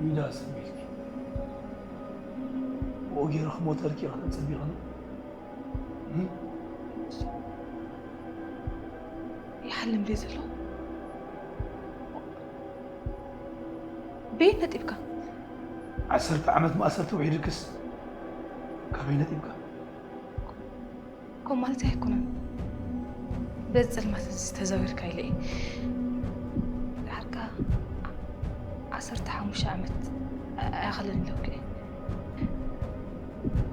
ኢዳ ሰሚልኪ ብኡ ገይርኪ ሞተልኪ ኢኺ ተጸቢቕኒ። ይሓልም ድዩ ዘሎ? በየን ነጢብካ? ዓሰርተ ዓመት ማእሰርቲ ውሒድክስ ካበይ ነጢብካ? ከምኡ ማለተይ ኣይኮነን። በዚ ጸልማት እዚ ተዛዊርካ ኢለ እየ። ድሓርካ ዓሰርተ ሓሙሽተ ዓመት ኣይኣኸለን ኣለኩ እየ።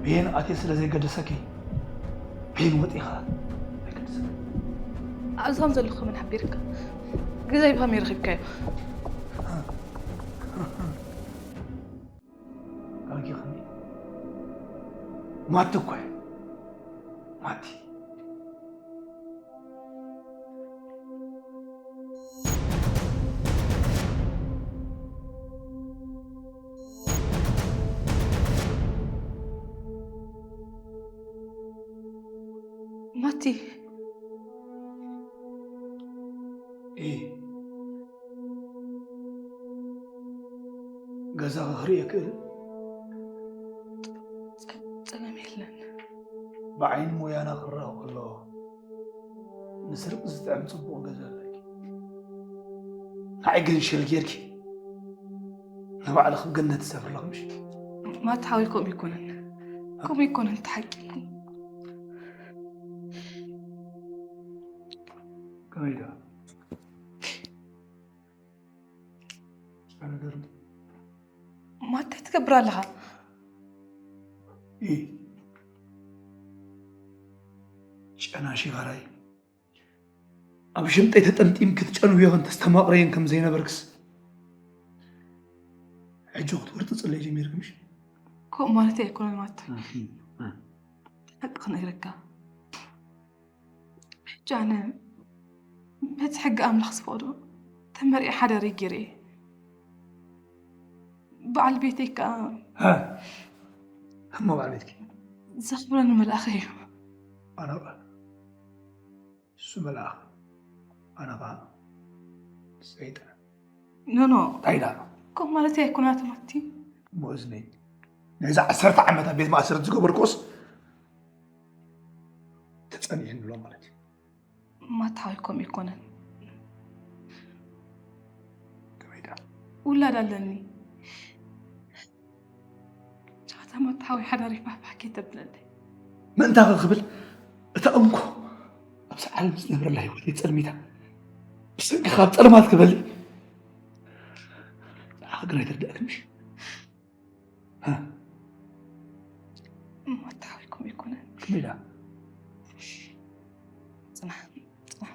በየን ኣትየ ስለ ዘይገደሰኪ በየን ወጢኻ ኣይገደሰኪ። ኣብዚ ከም ዘለኹ ከመን ሓቢርካ? ገዛይ ብኸመይ ረኺብካዮ? ኣጊኽኒ ማቲ እኮ እየ። ማቲ ማቲ እ ገዛኻ ክርኢ ክእል ጸ- ጸገም የለን። ብዓይኒ ሞያና ክረኣ ከሎ ንስርቂ ዝጥዕም ጽቡቕ ገዛ ኣለኪ። ንዓይ ግን ሽል ጌርኪ ንባዕልኺ ገነት ትሰፍርለኺ ምሽ ማቲ ሓወይ ከምኡ ይኮነን፣ ከምኡ ይኮነን፣ እቲ ሓቂ። ከመይ ደኣ? ኣነ ገርም ማቲ ትገብር ኣለኻ? እይ ጨና ሽጋራይ ኣብ ሽምጠይ ተጠምጢም ክትጨንውዮን ተስተማቕረየን ከም ዘይነበርክስ ሕጂ ክትወርጥጽለይ ጀሚርክ ምሽ? ከምኡ ማለት ኣይኮነን ማቲ። ሓቂ ክነግረካ ሕጂ ኣነ በቲ ሕጊ ኣምላኽ ዝፈቕዶ ተመሪዐ ሓዳር ገይረ እየ። በዓል ቤተይ ከዓ ሃ፣ እሞ በዓል ቤትኪ ዘኽብረኒ መልኣኸ እዩ። ኣነ ኸ እሱ መልኣኽ ኣነ ኸ ሰይጣን። ኖኖ እንታይ ኢላ? ከምኡ ማለት ኣይኮናት ማቲ። እሞ እዝነይ ነዚ ዓሰርተ ዓመት ኣብ ቤት ማእሰርቲ ዝገበርክስ ተጸኒሕኒ ኣሎ ማለት እዩ። ማቲ ሓወይ ከምኡ ኣይኮነን። ከመይ ደኣ? ውላድ ኣለኒ። ቻታ ማቲ ሓወይ ሓዳር ይፋሕፋሕ ከይተብለለይ። ምእንታኺ ክብል እታ እንኮ ኣብዚ ዓለም ዝነብረላ ህይወተይ ጸልሚታ ብሰንኪ ካብ ጸልማት ክበሊ ንዓኺ ግን ኣይተርድኣክን ምሽ? ሃ? ማቲ ሓወይ ከምኡ ኣይኮነን። ከመይ ደኣ? ጽናሕ ጽናሕ።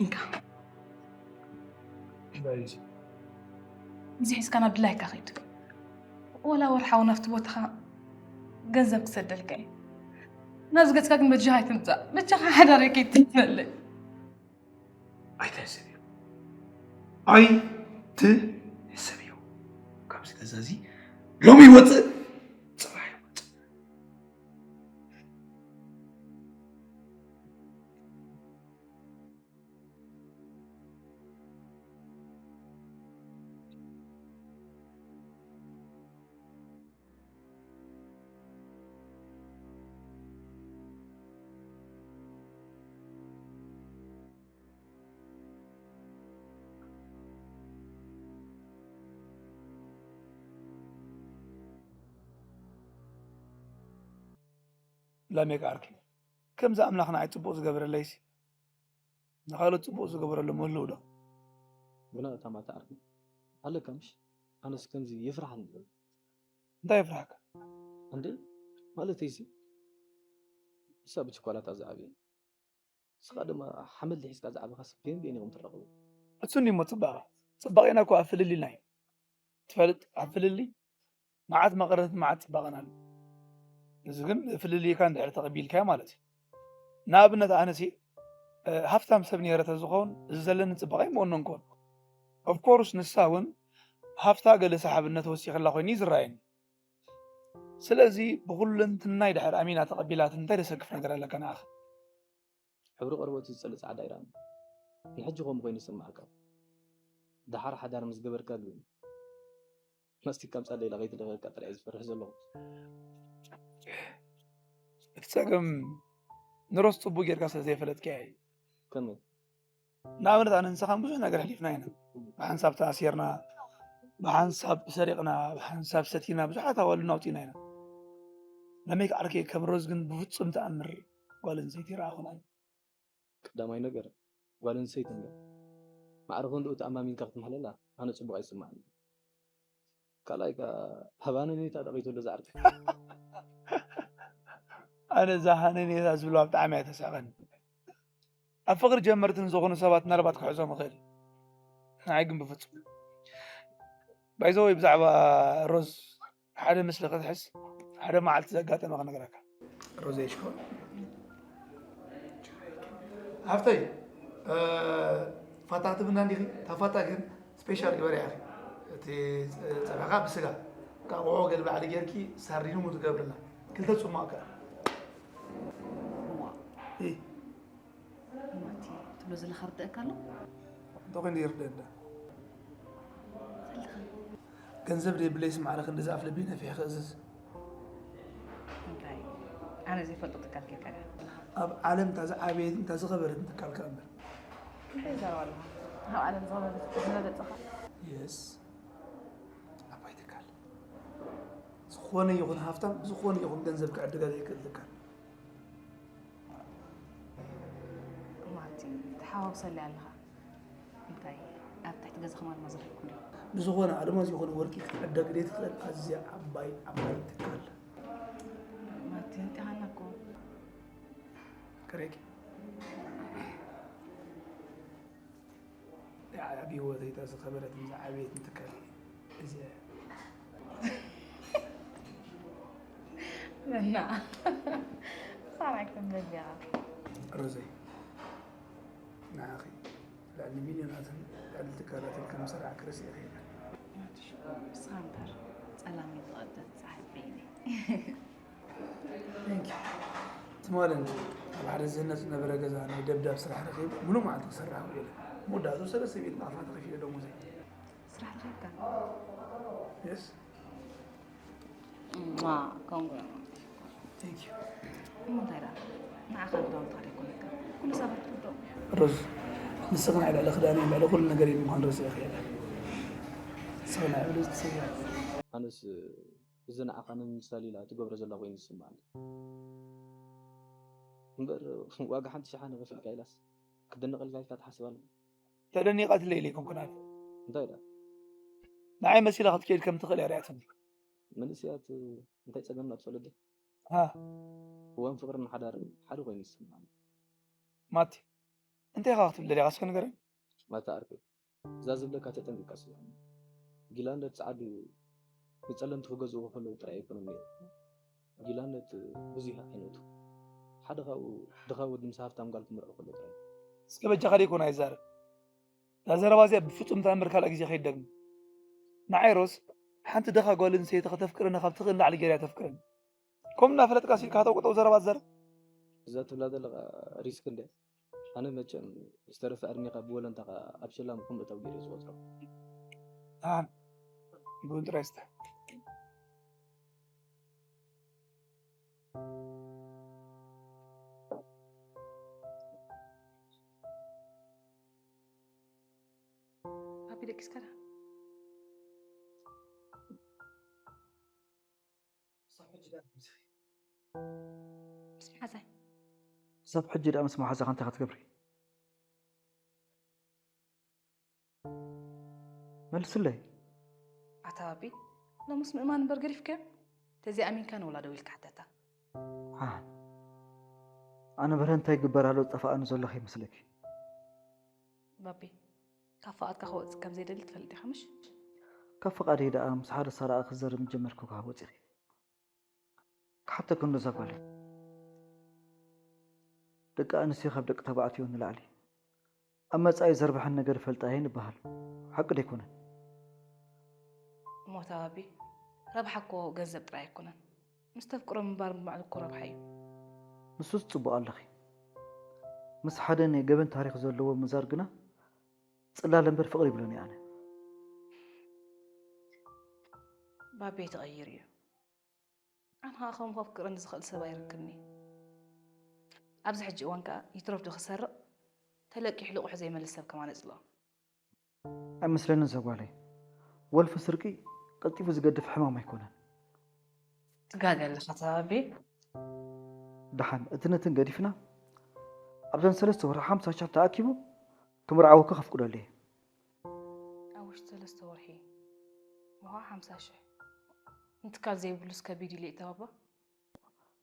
እንካ እንታይ እዩ እዚ? እዚ ሒዝካ ናብ ድላይካ ኸይድ። ወላ ወርሓዊ ናብቲ ቦታኻ ገንዘብ ክሰደልካ እዩ። ናብዚ ገጽካ ግን በጃኻ ኣይትምጻእ። በጃኻ ሓዳረይ ከይትበልዕ። ኣይትሕሰብዮ ኣይትሕሰብዮ። ካብዚ ገዛ እዚ ሎሚ ይወፅእ ፅባሕ ይወፅእ። ላሜክ ዓርከይ፣ ከምዚ ኣምላኽ ንዓይ ጽቡቕ ዝገበረለይሲ ንኻልኦት ጽቡቕ ዝገበረሎም ምህልው ዶ? ግና እታ ማታ ዓርከይ ኣለካ ምሽ? ኣነስ ከምዚ የፍርሓኒ እዩ። እንታይ የፍርሓካ? እንዴ ማለተይሲ ንሳ ብችኳላታ ዝዓበየ ንስኻ ድማ ሓመድ ልሒዝካ ዝዓበኻስ በየን በየን ኢኹም ትራኸቡ? እሱ እንዲሞ ጽባቐ። ጽባቐና እኮ ኣብ ፍልልይና እዩ። ትፈልጥ ኣብ ፍልልይ መዓት መቐረትን መዓት ጽባቐን ኣሎ። እዚ ግን ፍልልይካ እንድሕር ተቐቢልካዮ ማለት እዩ። ንኣብነት ኣነሲ ሃፍታም ሰብ ነይረ ተዝኸውን እዚ ዘለኒ ጽባቐ ይምወኖ እንኮን። ኦፍኮርስ ንሳ እውን ሃፍታ ገለ ሰሓብነት ወሲኽላ ኮይኑ እዩ ዝረኣየኒ። ስለዚ ብኹለንትናይ ድሕር ኣሚና ተቐቢላት እንታይ ደሰክፍ ነገር ኣለካ ንኣኻ? ሕብሪ ቆርበቱ ዝጸልእ ጻዕዳ ኣይረኣን። ንሕጂ ከምኡ ኮይኑ ይስምዓካ። ደሓር ሓዳር ምስ ገበርካ ግን ማስቲካ ምጻእ ሌላ ከይትልእኸካ ጥራይ እየ ዝፈርሕ ዘለኹ። እቲ ጸገም ንሮዝ ጽቡቅ ጌርካ ስለ ዘይፈለጥካያ እዩ። ከመይ? ንኣብነት ኣነ ንስኻን ብዙሕ ነገር ኣሕሊፍና ኢና። ብሓንሳብ ተኣሲርና፣ ብሓንሳብ ሰሪቕና፣ ብሓንሳብ ሰቲና፣ ብዙሓት ኣዋልድና ኣውፂእና ኢና። ለመይ ከዓርከ ከም ሮዝ ግን ብፍጹም ተኣምር ጓል ኣንስተይቲ ይረኣኹን ኣነ። ቀዳማይ ነገር ጓል ኣንስተይቲ እንዶ ማዕረ ክንድኡ ተኣማሚንካ ክትምሕለላ ኣነ ጽቡቕ ኣይስምዓኒ። ካልኣይ ከኣ ሃባነ ኔታ ደቒ ትብሎ ዝዓርኪ። ኣነ እዛ ሃነኔታ ዝብለዋ ብጣዕሚ እያ ተስሕቐኒ። ኣብ ፍቕሪ ጀመርቲ ንዝኾኑ ሰባት ምናልባት ክሕዞም ይኽእል እዩ። ንዓይ ግን ብፍጹም። ባይዘወይ ብዛዕባ ሮዝ ሓደ ምስሊ ክትሕዝ ሓደ መዓልቲ ዘጋጠመ ክነግረካ። ሮዘይ ሽኮር ሃፍተይ እ፣ ፋታ ክትብና እንዲኺ? እታ ፋታ ግን ስፔሻል ግበርያ ኢኺ። እቲ ጸ- ጸብሕኻ ብስጋ፣ እንቃቑሖ ገለ ባዕሊ ጌርኪ ሳርዲን እውን ትገብርልና። ክልተ ጽሟቕ ከኣ። እዋ እይ፣ ማቲ ትብሎ ዘለኻ ርደእካ ኣሎ። እንታይ ኮይኑ ይርደእ እንዳ? ፈልኻ ገንዘብ ደይብለይስ ማዕረ ክንዲ ዝኣፍ ልቢ ነፊሕ ክእዝዝ። እንታይ ኣነ ዘይፈልጦ ትካል ጌርካ ዲኻ ዘለኻ? ኣብ ዓለም እታ ዝዓበየትን እታ ዝኸበረትን ትካል ከኣ እምበር። እንታይ ይዛረብ ኣለኻ? ኣብ ዓለም ዝኸበረ ዝበለጸኻ? የስ፣ ዓባይ ትካል። ዝኾነ ይኹን ሃፍታም ብዝኾነ ይኹን ገንዘብ ክዕድጋ ዘይክእል ትካል። ማቲ ተሓዋውሰለይ ኣለኻ። እንታይ ኣብ ትሕቲ ገዛኻ ማልማ ዘለኩም ዶ? ብዝኾነ ኣልማዝ ይኹን ወርቂ ክትዕደግ ዘይትኽእል ኣዝያ ዓባይ ዓባይ ትካል። ማቲ እንጢኻና እኮ። ከረቂ ኣብ ህይወተይ እታ ዝኸበረትን ዝዓበየትን ትካል እዚኣ እያ። መና ሳራይ ከም በዚኻ ሮዘይ፣ ንዓኺ ልዕሊ ሚልዮናትን ልዕሊ ትካላትን ከም ዝሰርዓ ክርስእ ይኽእል። ንስኻ እምበር ጸላም እዩ ዝቐደድ ጸሓይ በይነይ። ትማልን ኣብ ሓደ ዝህነጽ ዝነበረ ገዛ ናይ ደብዳብ ስራሕ ረኺቡ ሙሉእ መዓልቲ ክሰርሕ ውዒለ። መወዳእትኡ ሰለስተ ሚእቲ ናቕፋ ተኸፊለ ደሞዘይ። ስራሕ ረኺብካ? የስ። ማ ኮንግራ ቴንክ ዩ። እሞ እንታይ ደኣ ንዓኻ ክዳውንትኻ ደይኮነካ ኩሉ ሰባት ትውደኦ። ሮዝ፣ ንስኺ ናይ ልዕሊ ክዳነይ ልዕሊ ኩሉ ነገረይ ምዃን ረሲዐ ክኢለ። ንስኺ ናይ ብሉጽ ትሰያ። ኣነስ እዚ ንዓኻ ንምምሳል ኢላ ትገብሮ ዘላ ኮይኑ ዝስምዓኒ እምበር ዋጋ ሓንቲ ሸሓነ ከፊልካ ኢላስ ክድነቐልካ ኢልካ ትሓስብ ኣለ። ተደኒቓትለይ ኢለ ኣይኮንኩን ኣነ። እንታይ ደኣ ንዓይ መሲላ ክትከይድ ከም ትኽእል እያ ርኣያትኒ። መንእሰያት እንታይ ጸገምና ትፈልጥ ዶ? ሃ እዋን ፍቕርን ሓዳርን ሓደ ኮይኑ ይስምዓኒ። ማቲ እንታይ ኢኻ ክትብል ደሊኻ እስከ ንገረኒ። ማታ ዓርከይ እዛ ዝብለካ ተጠንቂቕካ ስምዓኒ። ጊላነት ጸዓዱ ንጸለምቲ ክገዝእዎ ከለዉ ጥራይ ኣይኮነን ነይሩ። ጊላነት ብዙሕ ዓይነቱ ሓደ ካብኡ ድኻ ወዲ ምስ ሃፍታም ጓል ክምርዖ ከሎ ጥራይ። እስከ በጃኻ ደይኮነ ኣይዛረብ። እዛ ዘረባ እዚኣ ብፍጹም ተኣምር ካልእ ግዜ ከይትደግም። ንዓይ ሮዝ ሓንቲ ድኻ ጓል ኣንስተይቲ ከተፍቅረኒ ካብ ትኽእል ንላዕሊ ገይራ እያ ተፍቅረኒ። ከምኡ እናፈለጥካ ሲልካ ሃተው ቅጠው ዘረባ ትዛረብ። እዛ ትብላ ዘለኻ ሪስክ እንድያ። ኣነ መቸም ዝተረፈ ዕድሜኻ ብወለንታኻ ኣብ ሸላም ከም እታው ገይረ ዝቆጽሮ። ኣን ቡን ጥራይ ስተ። ፓፒ ደቂስካ ዳ? ክሳብ ሕጂ ደኣ ምስ መሓዛኺ ምስ መሓዛይ ክሳብ ሕጂ ደኣ ምስ መሓዛኺ እንታይ ክትገብሪ? መልስለይ። ኣታ ባቢ ሎምስ ምእማን እምበር ገዲፍካዮ? ተዘይኣሚንካ ንውላዶ ኢልካ ሕተታ። ሓን ኣነ በረ እንታይ ይግበር ኣሎ ዝጠፋኣኒ ዘሎ ከይመስለኪ። ባቢ ካብ ፍቓድካ ክወፅእ ከም ዘይደሊ ትፈልጥ ኢኻ ምሽ? ካብ ፍቓደይ ደኣ ምስ ሓደ ሰራቒ ክዘርብ ምጀመርኩ ካብ ወፂኺ። ክሓተኪ እንዶ እዛ ጓለይ። ደቂ ኣንስትዮ ካብ ደቂ ተባዕትዮ ንላዕሊ ኣብ መጻኢ ዘርብሐን ነገር ይፈልጣ እየን ይበሃል። ሓቂ ዶ ኣይኮነን? እሞ ኣታ ባቢ ረብሓ እኮ ገንዘብ ጥራይ ኣይኮነን። ምስ ተፍቅሮ ምንባር ባዕሉ እኮ ረብሓ እዩ። ንሱስ ጽቡቕ ኣለኺ። ምስ ሓደ ናይ ገበን ታሪኽ ዘለዎ ምዛር ግና ጽላለ እምበር ፍቕሪ ይብሎን እየ ኣነ። ባቤ ተቐይሩ እዩ። ኣነ ከዓ ከም ከፍቅረኒ ዝኽእል ሰብ ኣይረክብኒ። ኣብዚ ሕጂ እዋን ከዓ ይትረፍ ዶ ክሰርቕ ተለቂሑ ልቑሑ ዘይመልስ ሰብ ከማን እፅልኦ። ኣይመስለንን እዛ ጓለይ። ወልፊ ስርቂ ቀልጢፉ ዝገድፍ ሕማም ኣይኮነን። ትጋገ ኣለኻ ተባቤ። ደሓን እቲ ነትን ገዲፍና ኣብዘን ሰለስተ ወርሒ ሓምሳ ሻሕ ተኣኪቡ ክምርዓወኪ ከፍቅደሉ እየ። ኣብ ውሽጢ ሰለስተ ወርሒ ምዃ ሓምሳ ሽሕ ንትካል ዘይብሉስ ከቢድ ኢለ ይተባባ።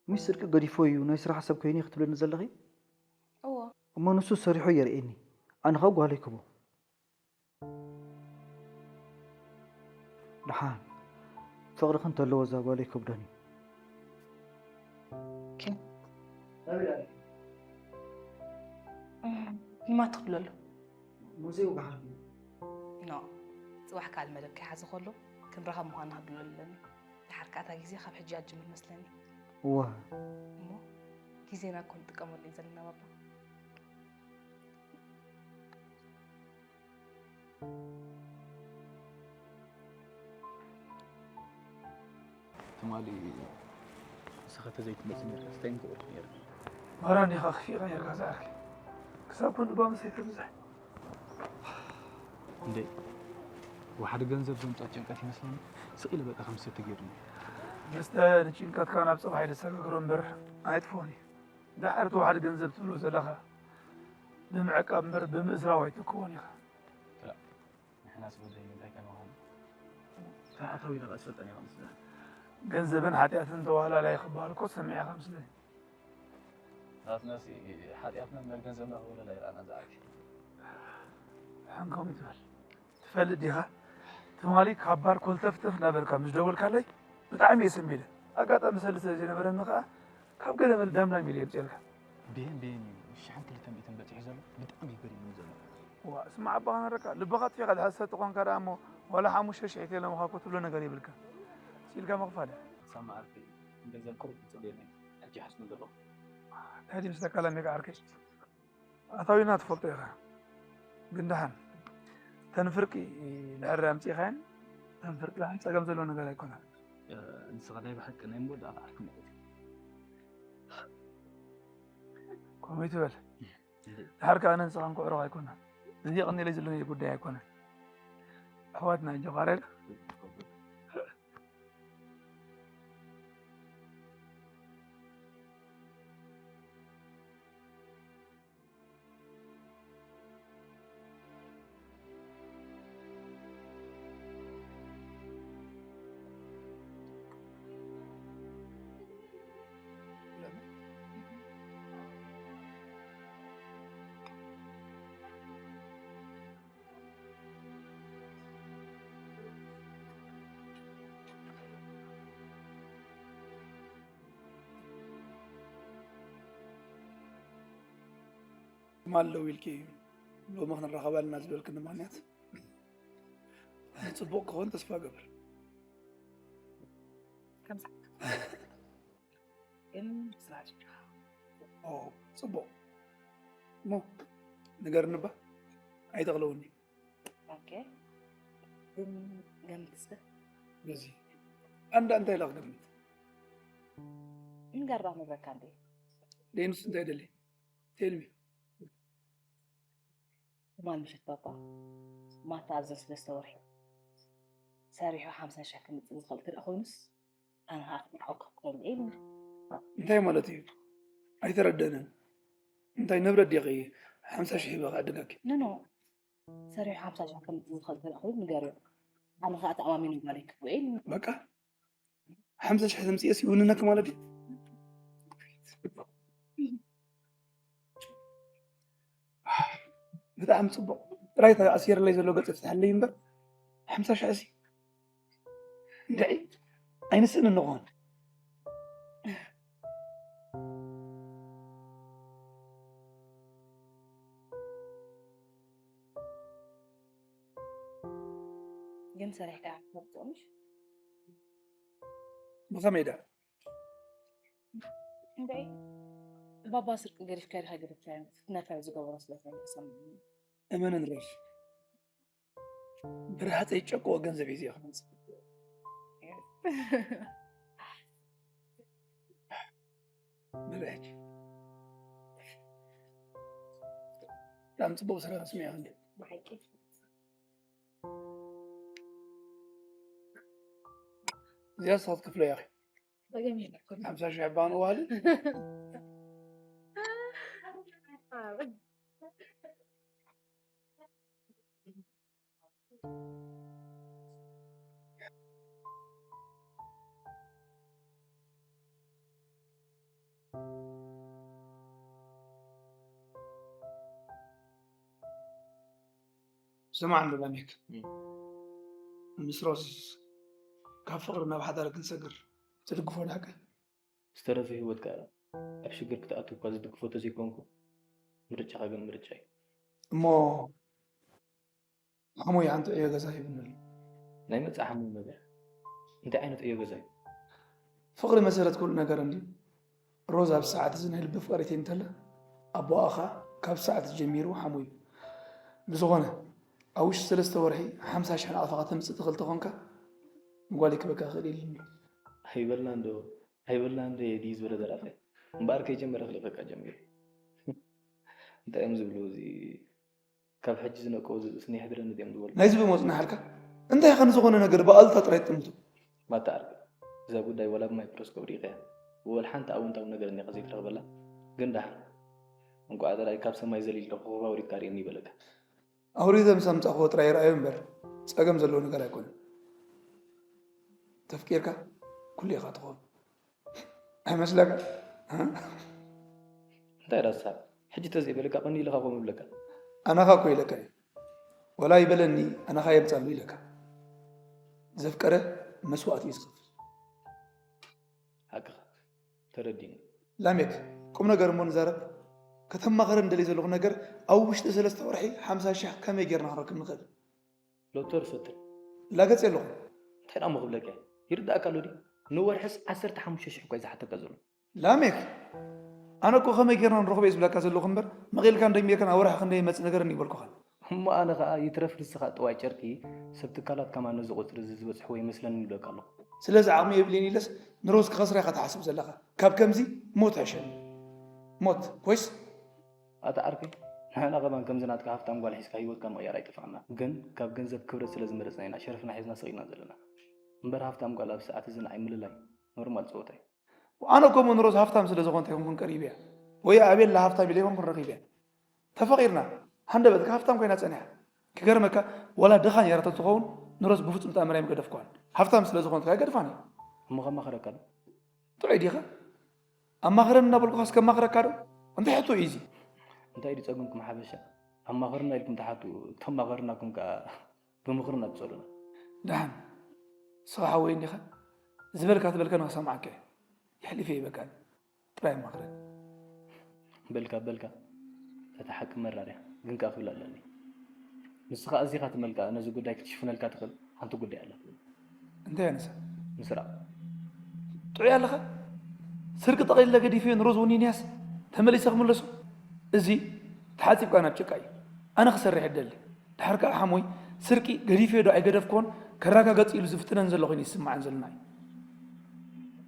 ሚስ ስርቂ ገዲፎ እዩ ናይ ስራሕ ሰብ ኮይኑ ክትብለኒ ዘለኺ? እዎ። እሞ ንሱ ሰሪሑ የርእየኒ። ኣነ ኸ ጓለይ ክቦ። ደሓን ፍቕርኺ እንተለዎ እዛ ጓለይ ከብዶኒ። ንማ ትኽብለሉ? ሙዚየው በሓልኩ። ኖ፣ ጽባሕ ካልእ መደብ ከይሓዘ ከሎ ክንራኸብ ምዃንና ክብለሉ ኣለኒ። ድሓር ከኣ እታ ግዜ ካብ ሕጂ ኣጅምር መስለኒ። እዋ እሞ ግዜና እኮ ንጥቀመሉ እዩ ዘለና ባባ። ትማሊ ንስኻ ተዘይትመጽእ ነርካ ስታይ ምክበልኩ ነርኒ። ማራ እንዲኻ ክፊእኻ ነርካ ዝኣርኪ ክሳብ ኮን ባ ምሰይ ተብዝሕ እንዴ ወሓደ ገንዘብ ዘምጻእ ጭንቀት ይመስለኒ። ስቕ ኢለ በቃ ከም ዝሰቲ ገይሩኒ። መስተ ንጭንቀትካ ናብ ጽባሕ ይደሰጋግሮ እምበር ኣይጥፍኦን እዩ። ዳሕር እቲ ወሓደ ገንዘብ ትብሎ ዘለኻ ብምዕቃብ እምበር ብምእስራው ኣይትክቦን ኢኻ። ንሕናስ ወደይ እንታይ ከንዋሃሉ? ታዕታዊ ኢኻ ዝፈልጠን ኢኻ ምስለ ገንዘብን ሓጢኣትን ተዋህላላይ ክበሃል እኮ ሰሚዕኻ ምስለ ናትናስ ሓጢኣትና እምበር ገንዘብና ክወለላ ይረኣና ዝዓርኪ። ሕንከም ይትበል ትፈልጥ ዲኻ? ትማሊ ካብ ባር ኮልተፍተፍ እናበልካ ምስ ደወልካለይ ብጣዕሚ እየ ሰንቢደ። ኣጋጣሚ ሰልዲ ስለ ዘይነበረኒ ከዓ ካብ ገለ መለ ዳምዳም ኢለ የምፅኤልካ። ብሄን ብሄን እዩ ሽሕን ክልተ ሚእትን በፂሑ ዘሎ። ብጣዕሚ እዩ ገሪሙኒ ዘሎ። ዋ ስማዕ ኣባኻ ነረካ ልብኻ ጥፊኻ ድሓሰ ተኾንካ ደኣ እሞ ዋላ ሓሙሽተ ሽሕ ኢለምኻ እኮ ትብሎ ነገር የብልካ። ሲልካ ምኽፋል እያ። ሳማ ዓርከይ ገንዘብ ቁሩብ ትፅበየለይ ሕጂ ሓስኑ ዘለኹ። እንታይ ድዩ ምስለካ ላሜካ ዓርከይ? ኣታዊና ትፈልጦ ኢኻ ግን ደሓን ተን ፍርቂ ድሕር ኣምፂኻየን ተን ፍርቂ ደሓን ፀገም ዘለዎ ነገር ኣይኮነን። ንስኻ ናይ ብሓቂ ናይ መወዳእታ ዓርኪ ማለት እዩ። ከምኡ ይትበል ድሓር ከዓ ኣነ ንስኻን ክዕረቕ ኣይኮነን። እዚ የቐኒለይ ዘሎ ናይ ጉዳይ ኣይኮነን። ኣሕዋትና ጀኻረል ትማል ደዊልኪ ሎሚ ክንራኸብ ኣለና ዝበልክኒ ምኽንያት ፅቡቕ ክኸውን ተስፋ ገብር። ከምዛ ግን ስራሕ ኦ ፅቡቕ እሞ ንገርኒ እባ ኣይተቕለውኒ። ኦኬ ግን ገምት እስከ በዚ ኣንዳ እንታይ ኢላ ክገምት ንገራ ንብረካ እንዴ ደይንስ እንታይ ደሊ ቴልሚ ትማል ምሸት ባባ ማታ ኣብዘን ሰለስተ ወርሒ ሰሪሑ ሓምሳ ሽሕ ክምፅእ ዝኽእል ክርኢ ኮይኑስ ኣነ ከዓ ክትምርዓው ክኽእል ኢሉ እንታይ ማለት እዩ ኣይተረደንን እንታይ ንብረት ዲኺ ሓምሳ ሽሕ ሂበ ክዕድገኪ ንኖ ሰሪሑ ሓምሳ ሽሕ ክምፅእ ዝኽእል ክርኢ ኮይኑ ንገርዮ ኣነ ከዓ ተኣማሚኑ ጓለይ ክብኡ ኢሉ በቃ ሓምሳ ሽሕ ተምፅኤስ ይውንነኪ ማለት እዩ ብጣዕሚ ፅቡቕ ጥራይ ኣሲርለይ ዘሎ ገፅ ፍትሓለይ እምበር ሓምሳ ሽሕ ሲ እንድዒ ኣይንስእን እንኾን ግን ሰሪሕካ ክትመርፅኦ ምሽ ብኸመይ ዳ እምበይ ባባ ስርቂ ገዲፍካ ዲኻ ገዲፍካ ፍትነካ ዝገበሮ ስለ ሰሚዕኒ። እመንን ሬፍ፣ ብርሃፀይ ጨቅዎ ገንዘብ ሒዘ ክመፅእ። ብልሕጂ ብጣዕሚ ፅቡቅ ስራሕ ስሚዕካ እንዲ። እዚኣ ስኻ ትከፍሎ ኢኺ። ሓምሳ ሺሕ ባን ዋል። ስማዕ እንዶ ላሜክ፣ ምስ ሮዝ ካብ ፍቕሪ ናብ ሓዳር ክንሰግር ትድግፎ ዶ ሓቀይ? ዝተረፈ ህይወትካ ኣብ ሽግር ክትኣቱ እኳ ዝድግፎ ተዘይኮንኩ፣ ምርጫኻ ግን ምርጫ እዩ። እሞ ሓሙይ ሓንቲ ዕዮ ገዛ ሂብኒ ኣሎ። ናይ መጻኢ ሓሙይ መበል እንታይ ዓይነት ዕዮ ገዛ እዩ? ፍቕሪ መሰረት ኩሉ ነገር እንድዩ። ሮዝ ኣብ ሰዓት እዚ ናይ ልቢ ፍቕሪተይ እንተላ፣ ኣቦኣ ኸኣ ካብ ሰዓት ጀሚሩ ሓሙይ እዩ። ብዝኾነ፣ ኣብ ውሽጢ ሰለስተ ወርሒ ሓምሳ ሽሕ ናቕፋ ከተምጽእ ትኽእል ተኾንካ፣ ንጓለይ ክበካ ክእል ኢልኒ። ኣይበልና እንዶ፣ ኣይበልና እንዶ ድዩ ዝበለ ደራፋይ? እምበኣር ከይጀመረ ክልእኸካ ጀሚሩ። እንታይ እዮም ዝብሉ እዚ ካብ ሕጂ ዝነቀው ዝብእስ ንየሕድረኒ ድዮም ዝበሉ? ናይዚ ብሞጽና ሓልካ እንታይ ኸን ዝኾነ ነገር ብኣልታ ጥራይ ትጥምቱ። ማታ ዓርቢ እዛ ጉዳይ ዋላ ብማይክሮስኮፕ ርኢኻያ፣ ወላ ሓንቲ ኣወንታዊ ነገር እኒኻ ዘይትረኽበላ። ግን ደሓን፣ እንቋዕ ጥራይ ካብ ሰማይ ዘሊልካ ኮኸብ ኣውሪድካ ርእየኒ ይበለካ። ኣውሪደ ምስ ኣምጻእክዎ ጥራይ ይርኣዮ እምበር ጸገም ዘለዎ ነገር ኣይኮነን። ተፍቂርካ ኩሉ ኢኻ ትኸውን። ኣይመስለካ? እንታይ ዳሳ? ሕጂ ተዘይበለካ ቀኒ ኢልካ ከምኡ ይብለካ። ኣናኻ እኮ ኢለካ እዩ። ወላ ይበለኒ ኣናኻ የምጻሉ ኢለካ። ዘፍቀረ መስዋእቲ እዩ ዝኸፍል። ሓቅኻ ተረዲኒ። ላሜክ፣ ቁም ነገር እሞ ንዛረብ። ከተማኸረ እንደልይ ዘለኹ ነገር ኣብ ውሽጢ ሰለስተ ወርሒ ሓምሳ ሽሕ ከመይ ጌርና ክንረክብ ንኽእል? ሎተሪ ፈትን። ላገጽ ኣለኹ። እንታይ ደኣ እሞ ክብለካ እየ? ይርዳእካ ኣሎ ድዩ? ንወርሕስ ዓሰርተ ሓሙሽተ ሽሕ እኳ እዩ ዝሓተካ ዘሎ። ላሜክ፣ ኣነ እኮ ከመይ ጌርና ንረኽቦ እየ ዝብለካ ዘለኹ እምበር፣ መቒልካን ደሚርካን ኣብ ወርሒ ክንደይ ይመጽእ ነገር እንይበልኩኻን። እሞ ኣነ ኸኣ ይትረፍ ንስኻ ጥዋይ ጨርቂ ሰብ ትካላት ከማን ነዚ ቁጽሪ እዚ ዝበጽሕዎ ይመስለኒ ይብለካ ኣለኹ። ስለዚ ዓቕሚ የብልን ኢለስ ንሮዝ ክኸስራ ኢኻ ትሓስብ ዘለኻ። ካብ ከምዚ ሞት ሕሸኒ። ሞት፣ ኮይስ? ኣታ ዓርከይ፣ ንሕና ከማን ከምዚ ናትካ ሃፍታም ጓል ሒዝካ ህይወትካ ምቕያር ኣይጠፍኣና። ግን ካብ ገንዘብ ክብረት ስለ ዝመረጽና ኢና ሸርፍና ሒዝና ስቕ ኢልና ዘለና። እምበር ሃፍታም ጓል ኣብ ሰዓት እዚ ንዓይ ምልላይ ኖርማል ጸወታ እዩ። ኣነ እኮ እሞ ንሮዝ ሃፍታም ስለ ዝኾንት ኣይኮንኩን ቀሪበያ። ወይ ኣቤላ ሃፍታም ኢለ ኣይኮንኩን ረኺበያ። ተፋቒርና፣ ሃንደበትካ ሃፍታም ኮይና ጸኒሓ። ክገርመካ፣ ዋላ ድኻ ነይራ ተትኸውን ንሮዝ ብፍጹም ተኣምር ኣይምገደፍኳን። ሃፍታም ስለ ዝኾንት ከኣ ኣይገድፋን እየ። እሞ ከማኽረካ ዶ? ጥዑይ ዲኻ? ኣማኽረኒ እናበልኩኻስ ከማኽረካ ዶ? እንታይ ሕቶ እዩ እዚ? እንታይ ድዩ ጸገምኩም ሓበሻ? ኣማኽርና ኢልኩም ትሓቱ፣ ተማኸርናኩም ከኣ ብምኽርና ትጸሉና። ደሓን፣ ንስኻ ሓወይ እንዲኻ? ዝበልካ ትበልካ ንኽሰምዓካ እየ። የሕሊፈ ይበቃኒ። ጥራይ ኣማኽረኒ። በልካ፣ በልካ። እታ ሓቂ መራር እያ፣ ግን ከኣ ክብል ኣለኒ። ንስኻ ኣዚኻ ትመልካ፣ ነዚ ጉዳይ ክትሽፍነልካ ትኽእል ሓንቲ ጉዳይ ኣላ። እንታይ እያ ንሳ? ምስራቕ። ጥዑይ ኣለኻ? ስርቂ ጠቕሊለ ገዲፈዮ ንሮዝ ወኒንያስ ተመሊሰ ክምለሶ? እዚ ተሓጺብካ ናብ ጭቃ እዩ። ኣነ ክሰርሕ እደሊ። ድሓር ከኣ ሓሞይ ስርቂ ገዲፈዮ ዶ ኣይገደፍክዎን ከረጋገጽ ኢሉ ዝፍትነን ዘሎ ኮይኑ ይስምዓን ዘሎ ንዓይ።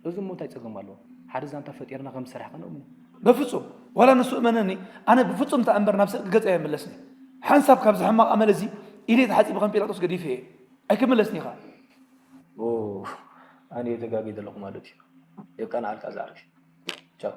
እዚ እሞ እንታይ ጸገም ኣለዎ? ሓደ ዛንታ ፈጢርና ከም ዝሰራሕካ ንእምኖ። በፍጹም። ዋላ ንሱ እመነኒ፣ ኣነ ብፍጹም ተኣምር ናብ ስርቂ ገጸይ ኣይምለስን። ሓንሳብ ካብዚ ሕማቕ ኣመል እዚ ኢደይ ተሓጺበ ከም ጲላጦስ ገዲፈዮ እየ። ኣይክምለስን ኢኻ። ኦ፣ ኣነ እየ ተጋግየ ዘለኹ ማለት እዩ። የቃንዓልካ ዝዓርከይ። ቻው።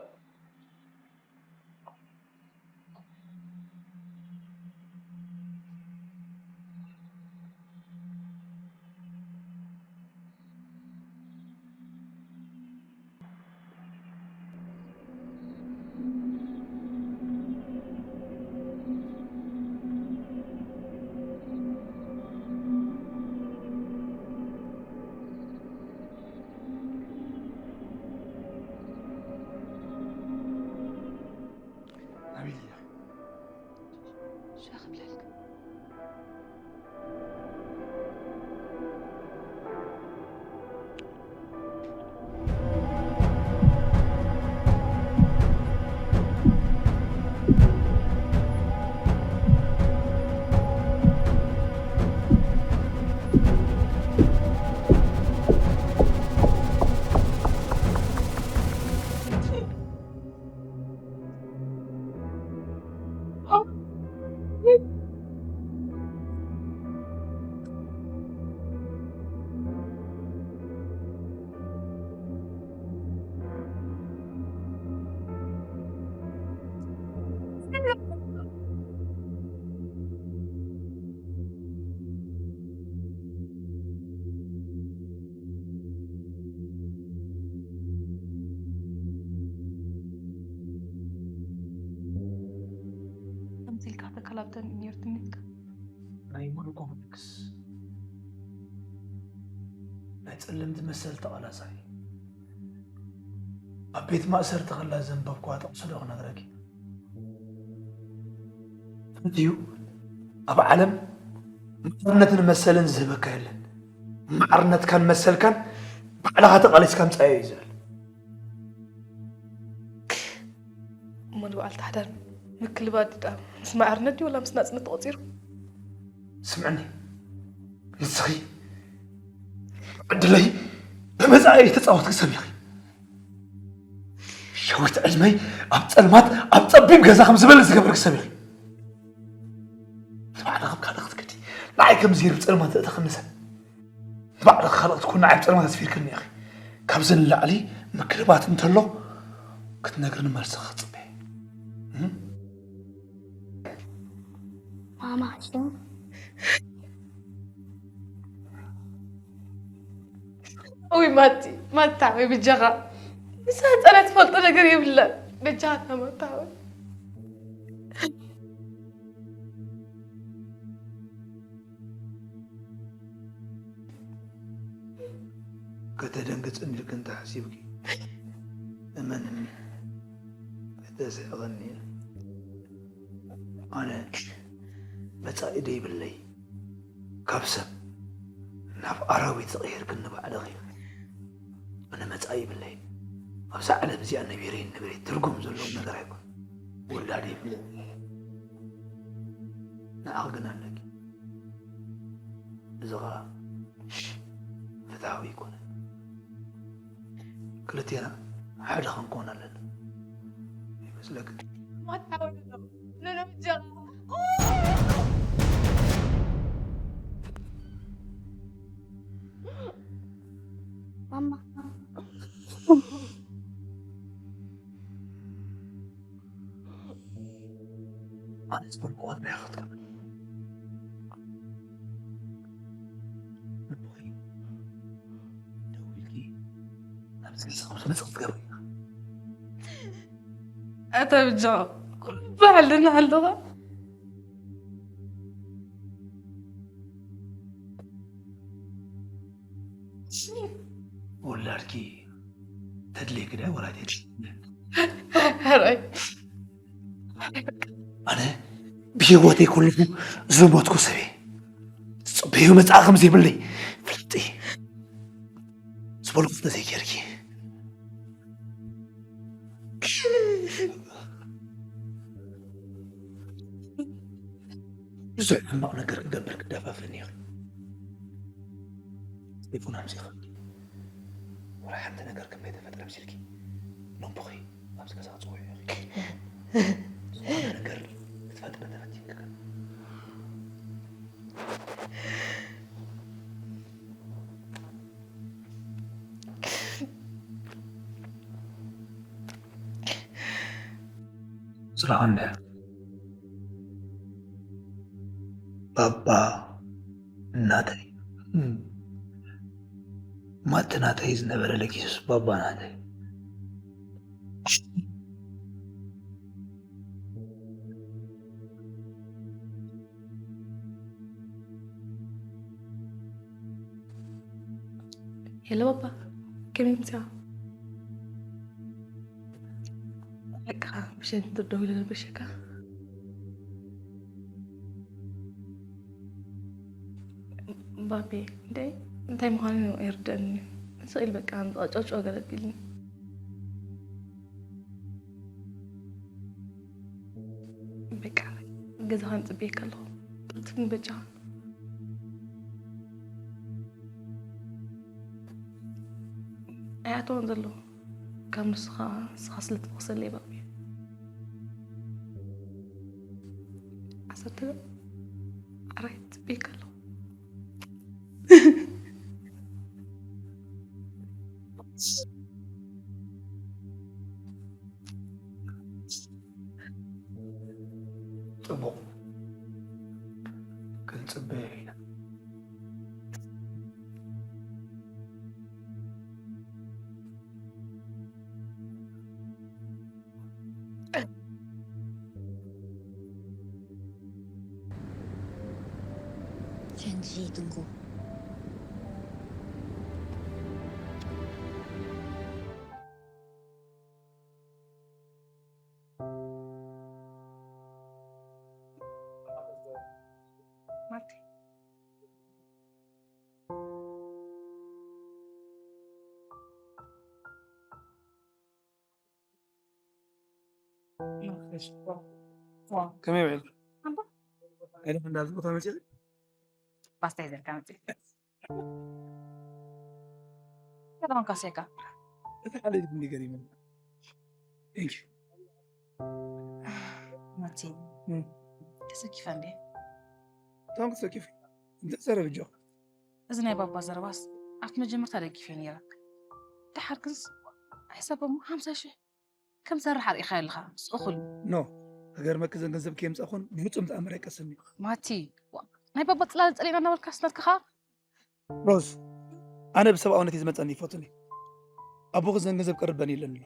ላብተን ነይሩ ትምኒትካ? ናይ ሙሉ ኮምፕለክስ ናይ ጸለምቲ መሰል ተቓላሳይ፣ ኣብ ቤት ማእሰርቲ ከላ ዘንበብኳ ጥቕሲ ዶ ክነግረኪ? ፍትዩ ኣብ ዓለም ማዕርነትን መሰልን ዝህበካ የለን። ማዕርነትካን መሰልካን ባዕልኻ ተቓሊስካ ምጻዮ እዩ ዝብል። እሞ ንበዓል ታሕዳር ምክልባጥ ምስ ማዕርነት ድዩ ወላ ምስ ናጽነት ተቖጺሩ? ስምዕኒ፣ ንስኺ ዕድለይ ብመጻኢ ተጻወትኪ ሰብ ኢኺ። ሸዊት ዕድመይ ኣብ ጸልማት ኣብ ጸቢብ ገዛ ከም ዝበለ ዝገበርኪ ሰብ ኢኺ። ንባዕልኺ ኣብ ካልእ ክትከዲ፣ ንዓይ ከም ዜር ብጸልማት እተኸምሰ። ንባዕልኺ ካልእ ክትኮኒ ንዓይ ብጸልማት ኣስፊርክኒ ኢኺ። ካብዚ ንላዕሊ ምክልባት እንተሎ ክትነግርኒ መልስኺ ክጽበ። እም? ማማ እሺ። ወይ ማቲ ማታ ወይ ብጃኻ ንሳ ህፃናት ትፈልጦ ነገር የብላን። በጃኻ ማታ ወይ ከተደንግጽኒ ኢልኪ እንተሓሲብኪ እመንኒ፣ ከተስሕቕኒ እየ። ኣነ መጻኢ ደይብለይ፣ ካብ ሰብ ናብ ኣራዊት ዝቐየርክኒ ባዕልኺ። ኣነ መጻኢ ይብለይ። ኣብዛ ዓለም እዚኣ ነቢረይ ንብረይ ትርጉም ዘለዎ ነገር ኣይኮን። ውላድ የብለይ። ንዓኺ ግን ኣለኪ። እዚ ኸኣ ፍትሃዊ ኣይኮነን። ክልቴና ሓደ ክንኮን ኣለና ይመስለክን? ማማ ኣነ ዝበልኩዋ ጥራይ ክትገብሪ። ልቦኺ ደው ኢልኪ ናብ ዝነሰ ከም ዝመጽእ ክትገብሪ ኢኻ። ኣታ ብጃ ኩሉ በዓል ደና ኣለኻ። ውላድኪ ተድልየኪ ድያ ወላ ኣይተድልየኪ? ሕራይ ኣነ ብህይወተይ ከለኹ ዝሞትኩ ሰብ እየ። ዝጽበዮ መጻኢ ከም ዘይብለይ ፍልጥ እየ። ዝበልኩ እንተዘይጌርኪ ብዙሕ ሕማቕ ነገር ክገብር ክደፋፍእኒ ኢኺ። ቴሌፎን ኣምጺእኺ ወላ ሓንቲ ነገር ከም ዘይተፈጥረ ምሲልኪ ነቦኺ ኣብዚ ገዛ ክጽውዑ ኢኺ። ዝኾነ ነገር ክትፈጥሪ ተፈቲንኪ ግን ስራኻ እንድሕር ባባ እናተይ እም፣ ማቲ ናተይ ዝነበረ ለጊሱስ ባባ ናተይ ሄሎ ባባ፣ ከመይ ምጽኣ? በቃ ብሸን ትደውል ነበር ሸካ። ባቤ እንደ እንታይ ምዃኑ ኣይርደኣኒ። ስቕ ኢል በቃ ኣምጻ ጨውጨው ገለ ኣቢልኒ። በቃ ገዛኻ ንጽበየካ ኣለኹ። ቅልጥፍኒ በጃኻ። ኣይኣተወን ዘሎ ካብ ንስኻ ንስኻ ስለ ትበኽሰለይ ባቢ። ዓሰርተ ዓራት ጽበየካ ኣለኹ። ጽቡቕ፣ ክንጽበዮ ኢና። ሺ ትንኩ። ከመይ ውዒልካ? ኣደ እንዳዚ ቦታ መፂእ ፓስታ ሒዘልካ መፅእ። ከማን ካሴካ እቲ ሓደ ግን ገሪመኒ። Thank you። ማቲ እም። ተሰኪፈ እንዴ? ታንክ ሰኪፍ እንተ ሰረብ ጆ እዚ ናይ ባባ ዘረባስ ኣብቲ መጀመርታ ደጊፈ ነይረ። ደሓር ክንስ ሕሳብ እሞ ሓምሳ ሽሕ ከም ትሰርሕ ኣርኢኻ ኣለኻ። ምስ እኹል ኖ፣ ክገርመኪ ዘን ገንዘብ ከየምፃኹን ብፍፁም ተኣምር ኣይቀስን እዩ። ማቲ ዋ፣ ናይ ባባ ፅላል ፀሊና እናበልካ ስናትካ ኸዓ ሮዝ፣ ኣነ ብሰብኣውነት እዩ ዝመፀኒ ይፈቱኒ። ኣቦኺ ዘን ገንዘብ ቅርበን የለን ኣሎ።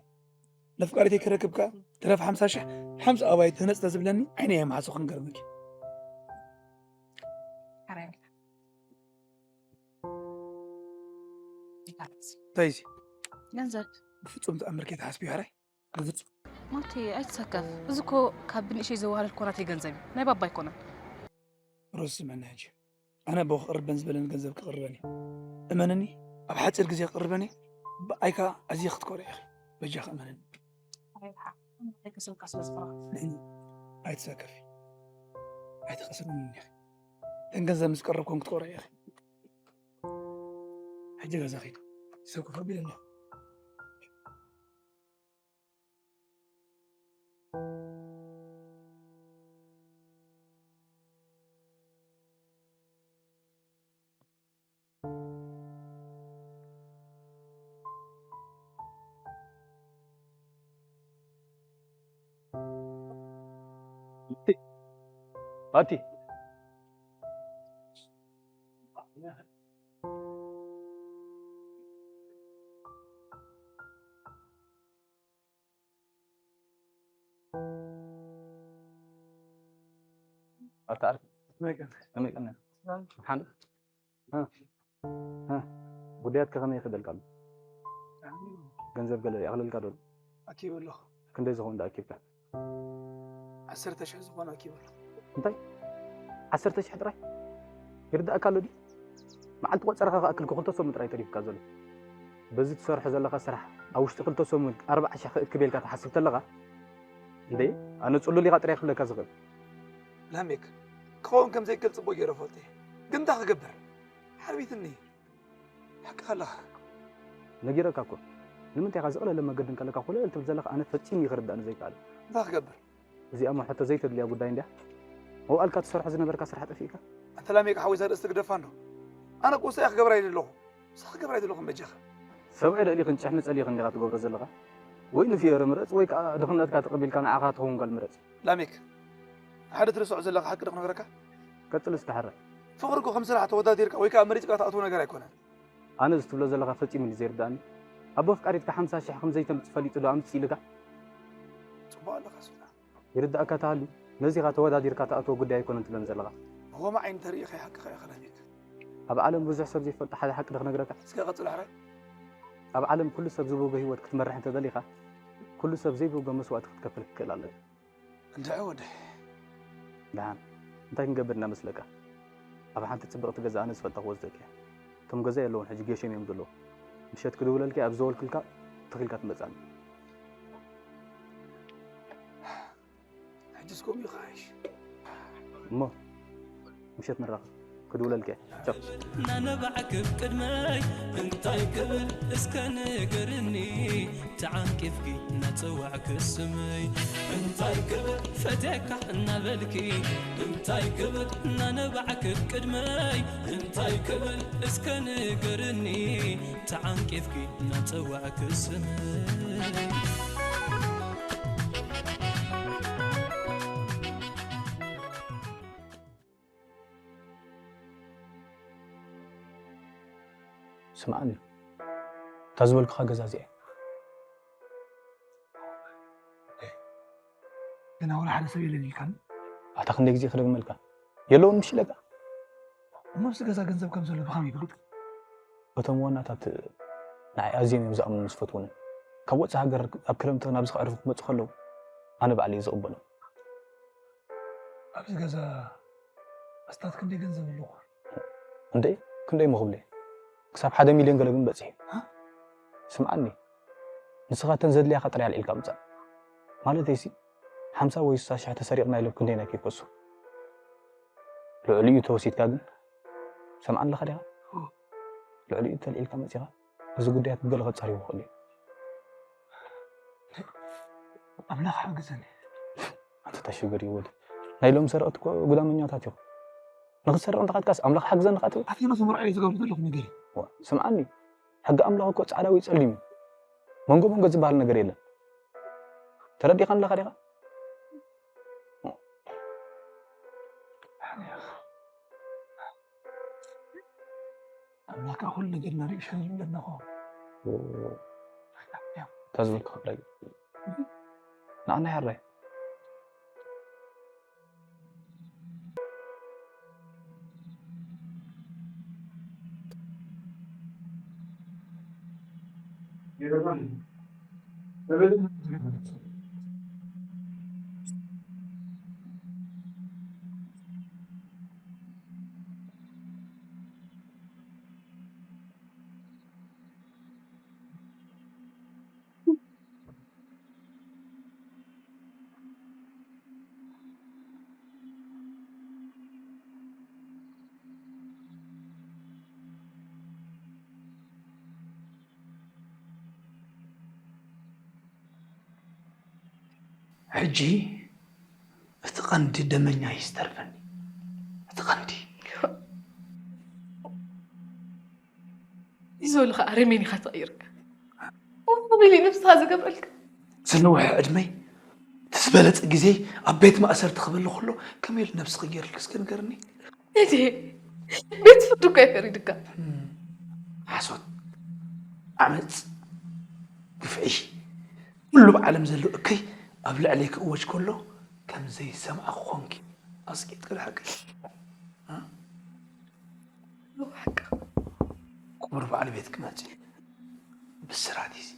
ነፍቃሪተይ ክረክብካ ትረፍ ሓምሳ ሽሕ ሓምሳ ኣባይ ተነፅተ ዝብለኒ ዓይነ የምሓሶ ክንገርመኪ። ሓራይ እንታይ እዚ ገንዘብ ብፍፁም ተኣምር ከይትሓስቢ ሓራይ። ብፍፁም ማቲ ኣይትሰከፍ። እዚ እኮ ካብ ብንእሸይ ዘዋሃለልኮ ናተይ ገንዘብ እዩ፣ ናይ ባባ ኣይኮነን። ሮዝ ስምዕኒ ሕጂ፣ ኣነ ኣቦ ክቕርበን ዝበለኒ ገንዘብ ክቕርበን እዩ። እመንኒ፣ ኣብ ሓፂር ግዜ ክቕርበን እዩ። ብኣይካ ኣዝየ ክትኮርዕ ኢኺ። በጃኺ እመንኒ። ከስብካ ስለ ዝፈራ ኣይትሰከፊ፣ ኣይትኸስርኒ ኢኺ። እተን ገንዘብ ምስ ቀረብኩም ክትኮርዕ ኢኺ። ሕጂ ገዛ ኺዱ ሰብ ክፈ ቢለና ኣቲ ኣታ ዓርኪ ከመይ ቀና? ሓን ጉዳያትካ ከመይ ይኸደልካ ኣሎ? ገንዘብ ገለ ይኣኽለልካ ዶ? ኣኪበ ኣለኹ። ክንደይ ዝኸውን ዶ ኣኪብካ? ዓሰርተ ሽሕ ዝኾነ ኣኪበ ኣለኹ። እንታይ ዓሰርተ ሽሕ ጥራይ ይርዳእካ ኣሎ ድዩ? መዓልቲ ቆፀረኻ ክኣክል ክልተ ሰሙን ጥራይ ተሪፍካ ዘሎ። በዚ ትሰርሖ ዘለኻ ስራሕ ኣብ ውሽጢ ክልተ ሰሙን ኣርባዓ ሽሕ ክእክብ ኢልካ ትሓስብ ተለኻ እንደ ኣነ ፅሉል ኢኻ ጥራይ ክብለካ ዝኽእል። ላሜክ ክኸውን ከም ዘይክእል ፅቡቅ ገይረ ፈልጥ እየ። ግን እንታይ ክገብር ሓርቢትኒ። ሓቅኻ ኣለኻ። ነጊረካ እኮ ንምንታይ ኢኻ ዝቕለለ መገዲ እንከለካ ኮለል ትብል ዘለኻ ኣነ ፈፂሙ ይኽርዳእኒ ዘይከኣለ። እንታይ ክገብር እዚኣ እሞ ሕቶ ዘይተድልያ ጉዳይ እንድያ። መውኣልካ ትሰርሖ ዝነበርካ ስራሕ ጠፊእካ። ኣንተ ላሜክ ሓወይ ዘርእስቲ ግደፋ እንዶ ኣነ እኮ ውሳያ ክገብር ኣይደለኹ። ንስኻ ክገብር ኣይደለኹም በጃኻ። ሰብኣይ ልዕሊኽን ጭሕሚ ጸሊኽን ዲኻ ትገብሮ ዘለኻ? ወይ ንፍዮሪ ምረጽ ወይ ከኣ ድኽነትካ ተቐቢልካ ንዓኻ ትኸውን ጓል ምረጽ። ላሜክ ሓደ ትርስዖ ዘለኻ ሓቂ ዶ ክነግረካ? ቀጽል እስከ ሕራይ። ፍቕሪ እኮ ከም ስራሕ ተወዳዲርካ ወይ ከኣ መሪጽካ ትኣትዎ ነገር ኣይኮነን። ኣነ እዚ ትብሎ ዘለኻ ፈጺሙ እዩ ዘይርድኣኒ። ኣቦ ኣፍቃሪትካ ሓምሳ ሽሕ ከም ዘይተምጽእ ፈሊጡ ዶ ኣምጽእ ኢሉካ? ጽቡቕ ኣለኻ ሱና። ይርድኣካ ተሃልዩ ነዚኻ ተወዳዲርካ ትኣትዎ ጉዳይ ኣይኮነን ትብለኒ ዘለኻ። እወ መዓይ እንተሪኢኻ ሓቅኻ ኢኻ ላሜክ። ኣብ ዓለም ብዙሕ ሰብ ዘይፈልጦ ሓደ ሓቂ ዶ ክነግረካ? እስከ ቀጽሎ ሕራይ። ኣብ ዓለም ኩሉ ሰብ ዝበጎ ህይወት ክትመርሕ እንተደሊኻ ኩሉ ሰብ ዘይበጎ መስዋእቲ ክትከፍል ክትክእል ኣለካ። እንድዒ ወደይ። ደሓን እንታይ ክንገብር እንዳመስለካ? ኣብ ሓንቲ ጽብቕቲ ገዛ ኣነ ዝፈልጣ ክወስደኪ እየ። እቶም ገዛ የለውን ሕጂ ጌሾም እዮም ዘለዉ። ምሸት ክድውለልኪ ኣብ ዝወልክልካ ትኺልካ ትመጻኒ። ሕጅስ ከምኡ ይኸሓይሽ። እሞ ምሸት ንራኸብ። ክድውለልኪ እየ። ቻው። ናነባዕክብ ቅድመይ እንታይ ክብል እስከ ንገርኒ ተዓንቂፍኪ እናጸዋዕክ ስመይ እንታይ ክብል ፈትየካ እናበልኪ እንታይ ክብል ናነባዕክብ ቅድመይ እንታይ ክብል እስከ ንገርኒ ተዓንቂፍኪ እናጸዋዕክ ስመይ ስምዓኒ እታ ዝበልኩኻ ገዛ እዚኣ ገና ወላ ሓደ ሰብ የለን ኢልካኒ ኣታ ክንደይ ግዜ ክደግመልካ የለውን ምሽ ኢለካ እሞ ምስቲ ገዛ ገንዘብ ከም ዘሎ ብኸመይ ይፍልጡ? እቶም ዋናታት ንዓይ ኣዝዮም እዮም ዝኣምኑን ዝፈትዉንን። ካብ ወጻኢ ሃገር ኣብ ክረምቲ ናብዚ ከዕርፉ ክመጹ ከለዉ ኣነ ባዕለይ እየ ዝቕበሎም። ኣብዚ ገዛ ኣስታት ክንደይ ገንዘብ ኣለዎ? እንዴ፣ ክንደይ እሞ ክብለይ? ክሳብ ሓደ ሚልዮን ገለ ግን በጺሑ። ስምዓኒ፣ ንስኻ እተን ዘድልያኻ ጥራይ ኣልዒልካ ምጻእ። ማለተይሲ፣ ሓምሳ ወይ ስሳ ሽሕ ተሰሪቕና ኢሎም ክንደይና ከይፈሱ። ልዕሊኡ ተወሲድካ ግን ሰምዓኒ ኣለኻ ዲኻ? ልዕሊኡ ተልዒልካ መጺኻ እዚ ጉዳያት ብገለ ከጻርዮ ይኽእል እዩ። ኣምላኽ ሓግዘኒ። ኣንታ ሽግር ይወድ ናይ ሎም ሰረቕቲ እኮ ጉዳመኛታት እዮም። ንኽትሰርቕ እንተኻትካስ ኣምላኽ ሓግዘኒ ኻትብል ኣቴና ተመርዖ እዩ ዝገብሩ ዘለኹ ነገር እዩ። ዋ፣ ስምዓኒ፣ ሕጊ ኣምላኽ እኮ ጻዕዳ ወይ ጸሊም እዩ። መንጎ መንጎ ዝበሃል ነገር የለን። ተረዲኻ ኣለኻ ዲኻ? ኣምላካ ኩሉ ነገር ነሪኡ ሸሪሉ ኣለኹ። እታ ዝበልኩ ክብለይ ንዓና ያራይ ሕጂ እቲ ቀንዲ ደመኛ እዩ ዝተርፈኒ። እቲ ቀንዲ ይዞልኻ ኣረሜን ኢኻ ተቐይርካ። ኦቢሊ ነብስኻ ዝገብረልካ ዝነውሐ ዕድመይ እቲ ዝበለፀ ግዜ ኣብ ቤት ማእሰርቲ ክበሎ ከሎ ከመይ ኢሉ ነብሲ ክገይርልክ እስከ ንገርኒ። እቲ ቤት ፍርዲ እኮ ፈሪድካ። ሓሶት፣ ዓመፅ፣ ግፍዒ፣ ኩሉ ብዓለም ዘሎ እከይ ኣብ ልዕለይ ክእወጅ ከሎ ከም ዘይሰምዓ ክኾንኪ ኣስቂጥክ ድሓቂ ሓቂ ክቡር በዓል ቤት ክመፅእ ብስራት እዚ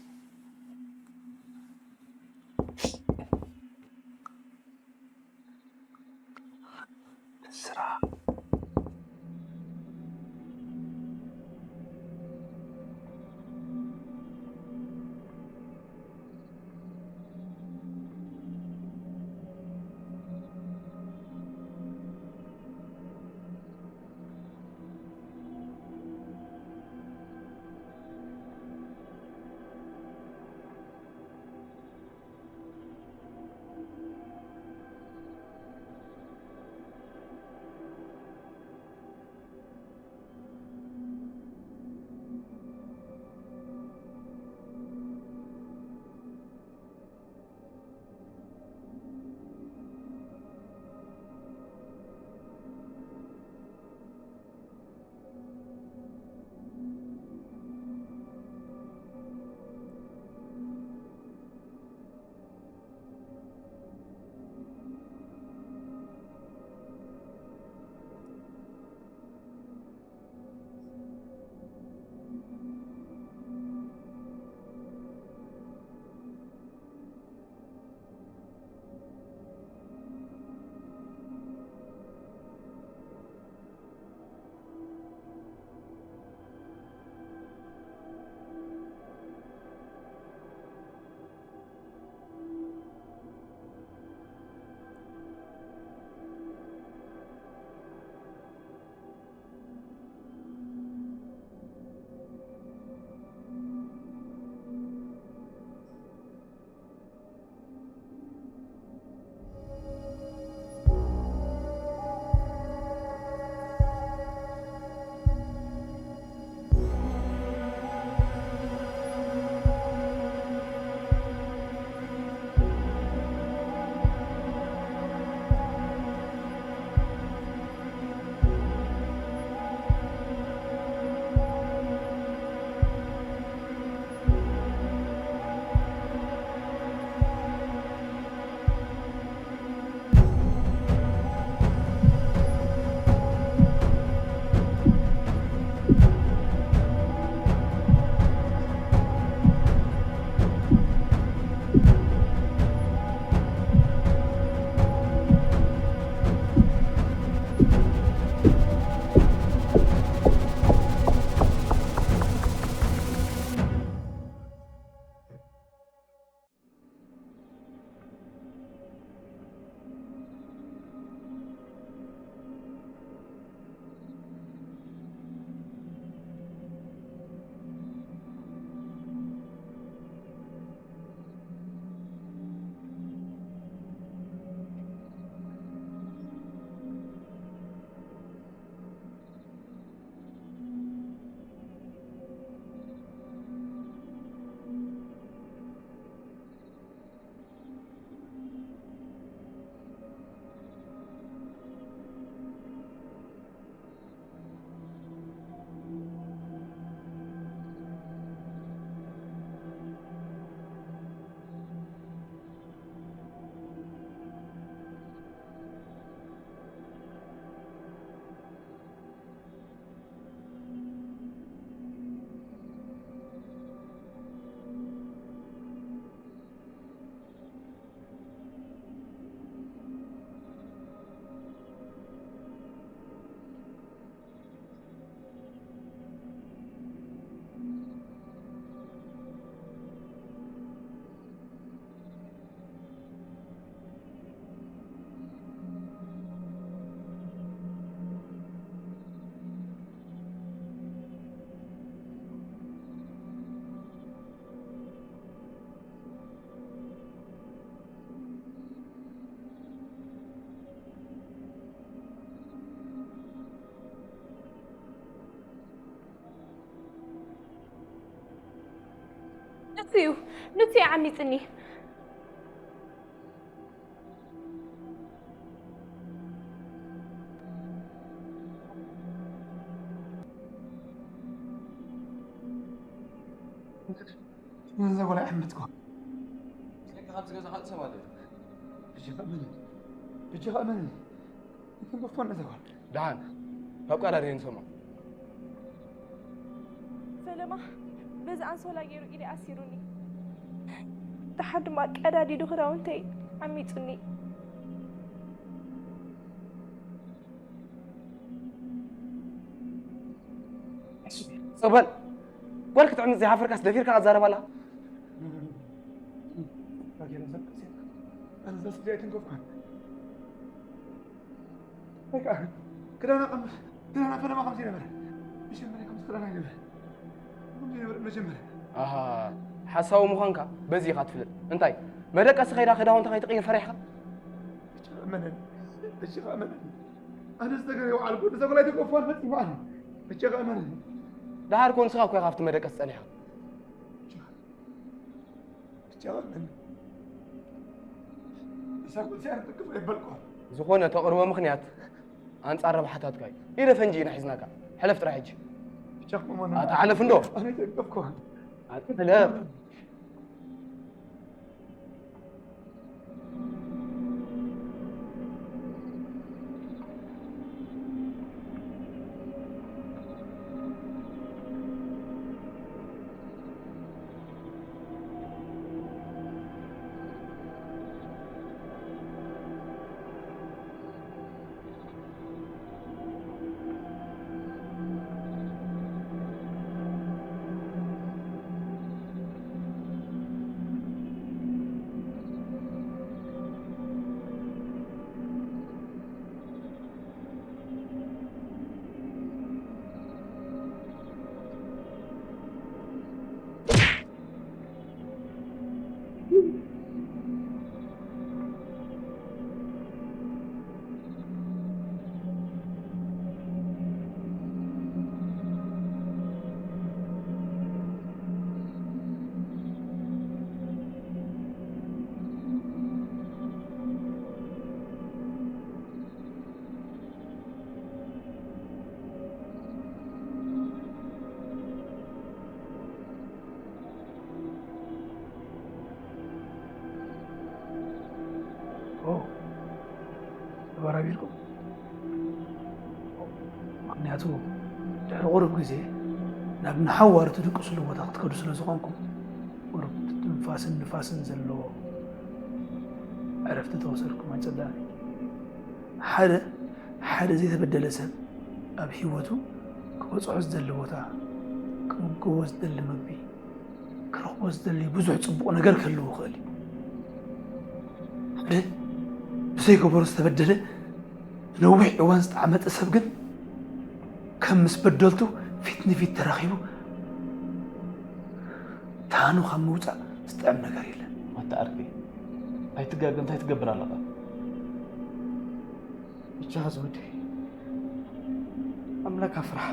እዩ፣ ንሱ እዩ ዓሚጽኒ። ነዛ ጓል ኣይሕምትኳ። ብሰንኪ ካብዚ ገዛ ካልእ ሰብ ኣሎ። ብጀኻ እመነኒ። ብጀኻ እመነኒ። ኣይትንከፍኳ ነዛ ጓል። ደሓን፣ ካብ ቃላ ድየ ንሰምዖ። ፈለማ በዚ ኣንሶላ ገይሩ ኢደ ኣሲሩኒ። ደሓር ድማ ቀዳዲዱ ክዳውንተይ ዓሚጹኒ። ጽቕበል ጓል ክትዕምጽ ዘይሓፈርካስ ደፊርካ ኣዛረብ ኣለኻ። ክዳና ከም ክዳና ፈለማ ከምዚ ነበረ። መጀመርያ ከምዚ ክዳና ይነበረ። ከምዚ ነበረ መጀመርያ። ኣሃ፣ ሓሳዊ ምዃንካ በዚ ኢኻ ትፍለጥ። እንታይ መደቀሲ ከይዳ ክዳውንታ ከይትቕይር ፈሪሕካ? እመነኒ፣ እሺ እመነኒ። ኣነ ዝተገረ ይውዓል ጎ ንዘበላይ ተቆፋል ፈጺሙ ኣነ። እጨቐ እመነኒ። ደሓር ኮ ንስኻ እኮ ኢኻ ኣብቲ መደቀሲ ጸኒሕካ። እጨቐ እመነኒ። እሳ ኩልሲያን ትቅፍ ኣይበልኳ። ዝኾነ ተቕርቦ ምኽንያት ኣንጻር ረብሓታትካ እዩ። ኢደ ፈንጂ ኢና ሒዝናካ። ሕለፍ ጥራይ ሕጂ። እጨቐ እመነ። ኣታ ሕለፍ እንዶ። ኣነ ተንቀፍኳ። ኣታ ሕለፍ። ተበራቢርኩም። ምክንያቱ ድሕሪ ቁሩብ ግዜ ናብ ንሓዋሩ ትድቅስሉ ቦታ ክትከዱ ስለ ዝኾንኩም ቁሩብ ትንፋስን ንፋስን ዘለዎ ዕረፍቲ ተወሰድኩም ኣይጸላእን። ሓደ ሓደ ዘይተበደለ ሰብ ኣብ ህይወቱ ክበጽሖ ዝደሊ ቦታ፣ ክምገቦ ዝደሊ ምግቢ፣ ክረኽቦ ዝደሊ ብዙሕ ጽቡቕ ነገር ክህልዎ ይኽእል እዩ። ሓደ ብዘይ ገበሩ ዝተበደለ ንነዊሕ እዋን ዝተዓመጸ ሰብ ግን ከም ምስ በደልቱ ፊት ንፊት ተራኺቡ ታኑ ካብ ምውጻእ ዝጥዕም ነገር የለን። ኣታ ዓርኪ ኣይትጋገ እንታይ ትገብር ኣለኻ? ብቻኻ ዝወደይ ኣምላክ ኣፍራሕ።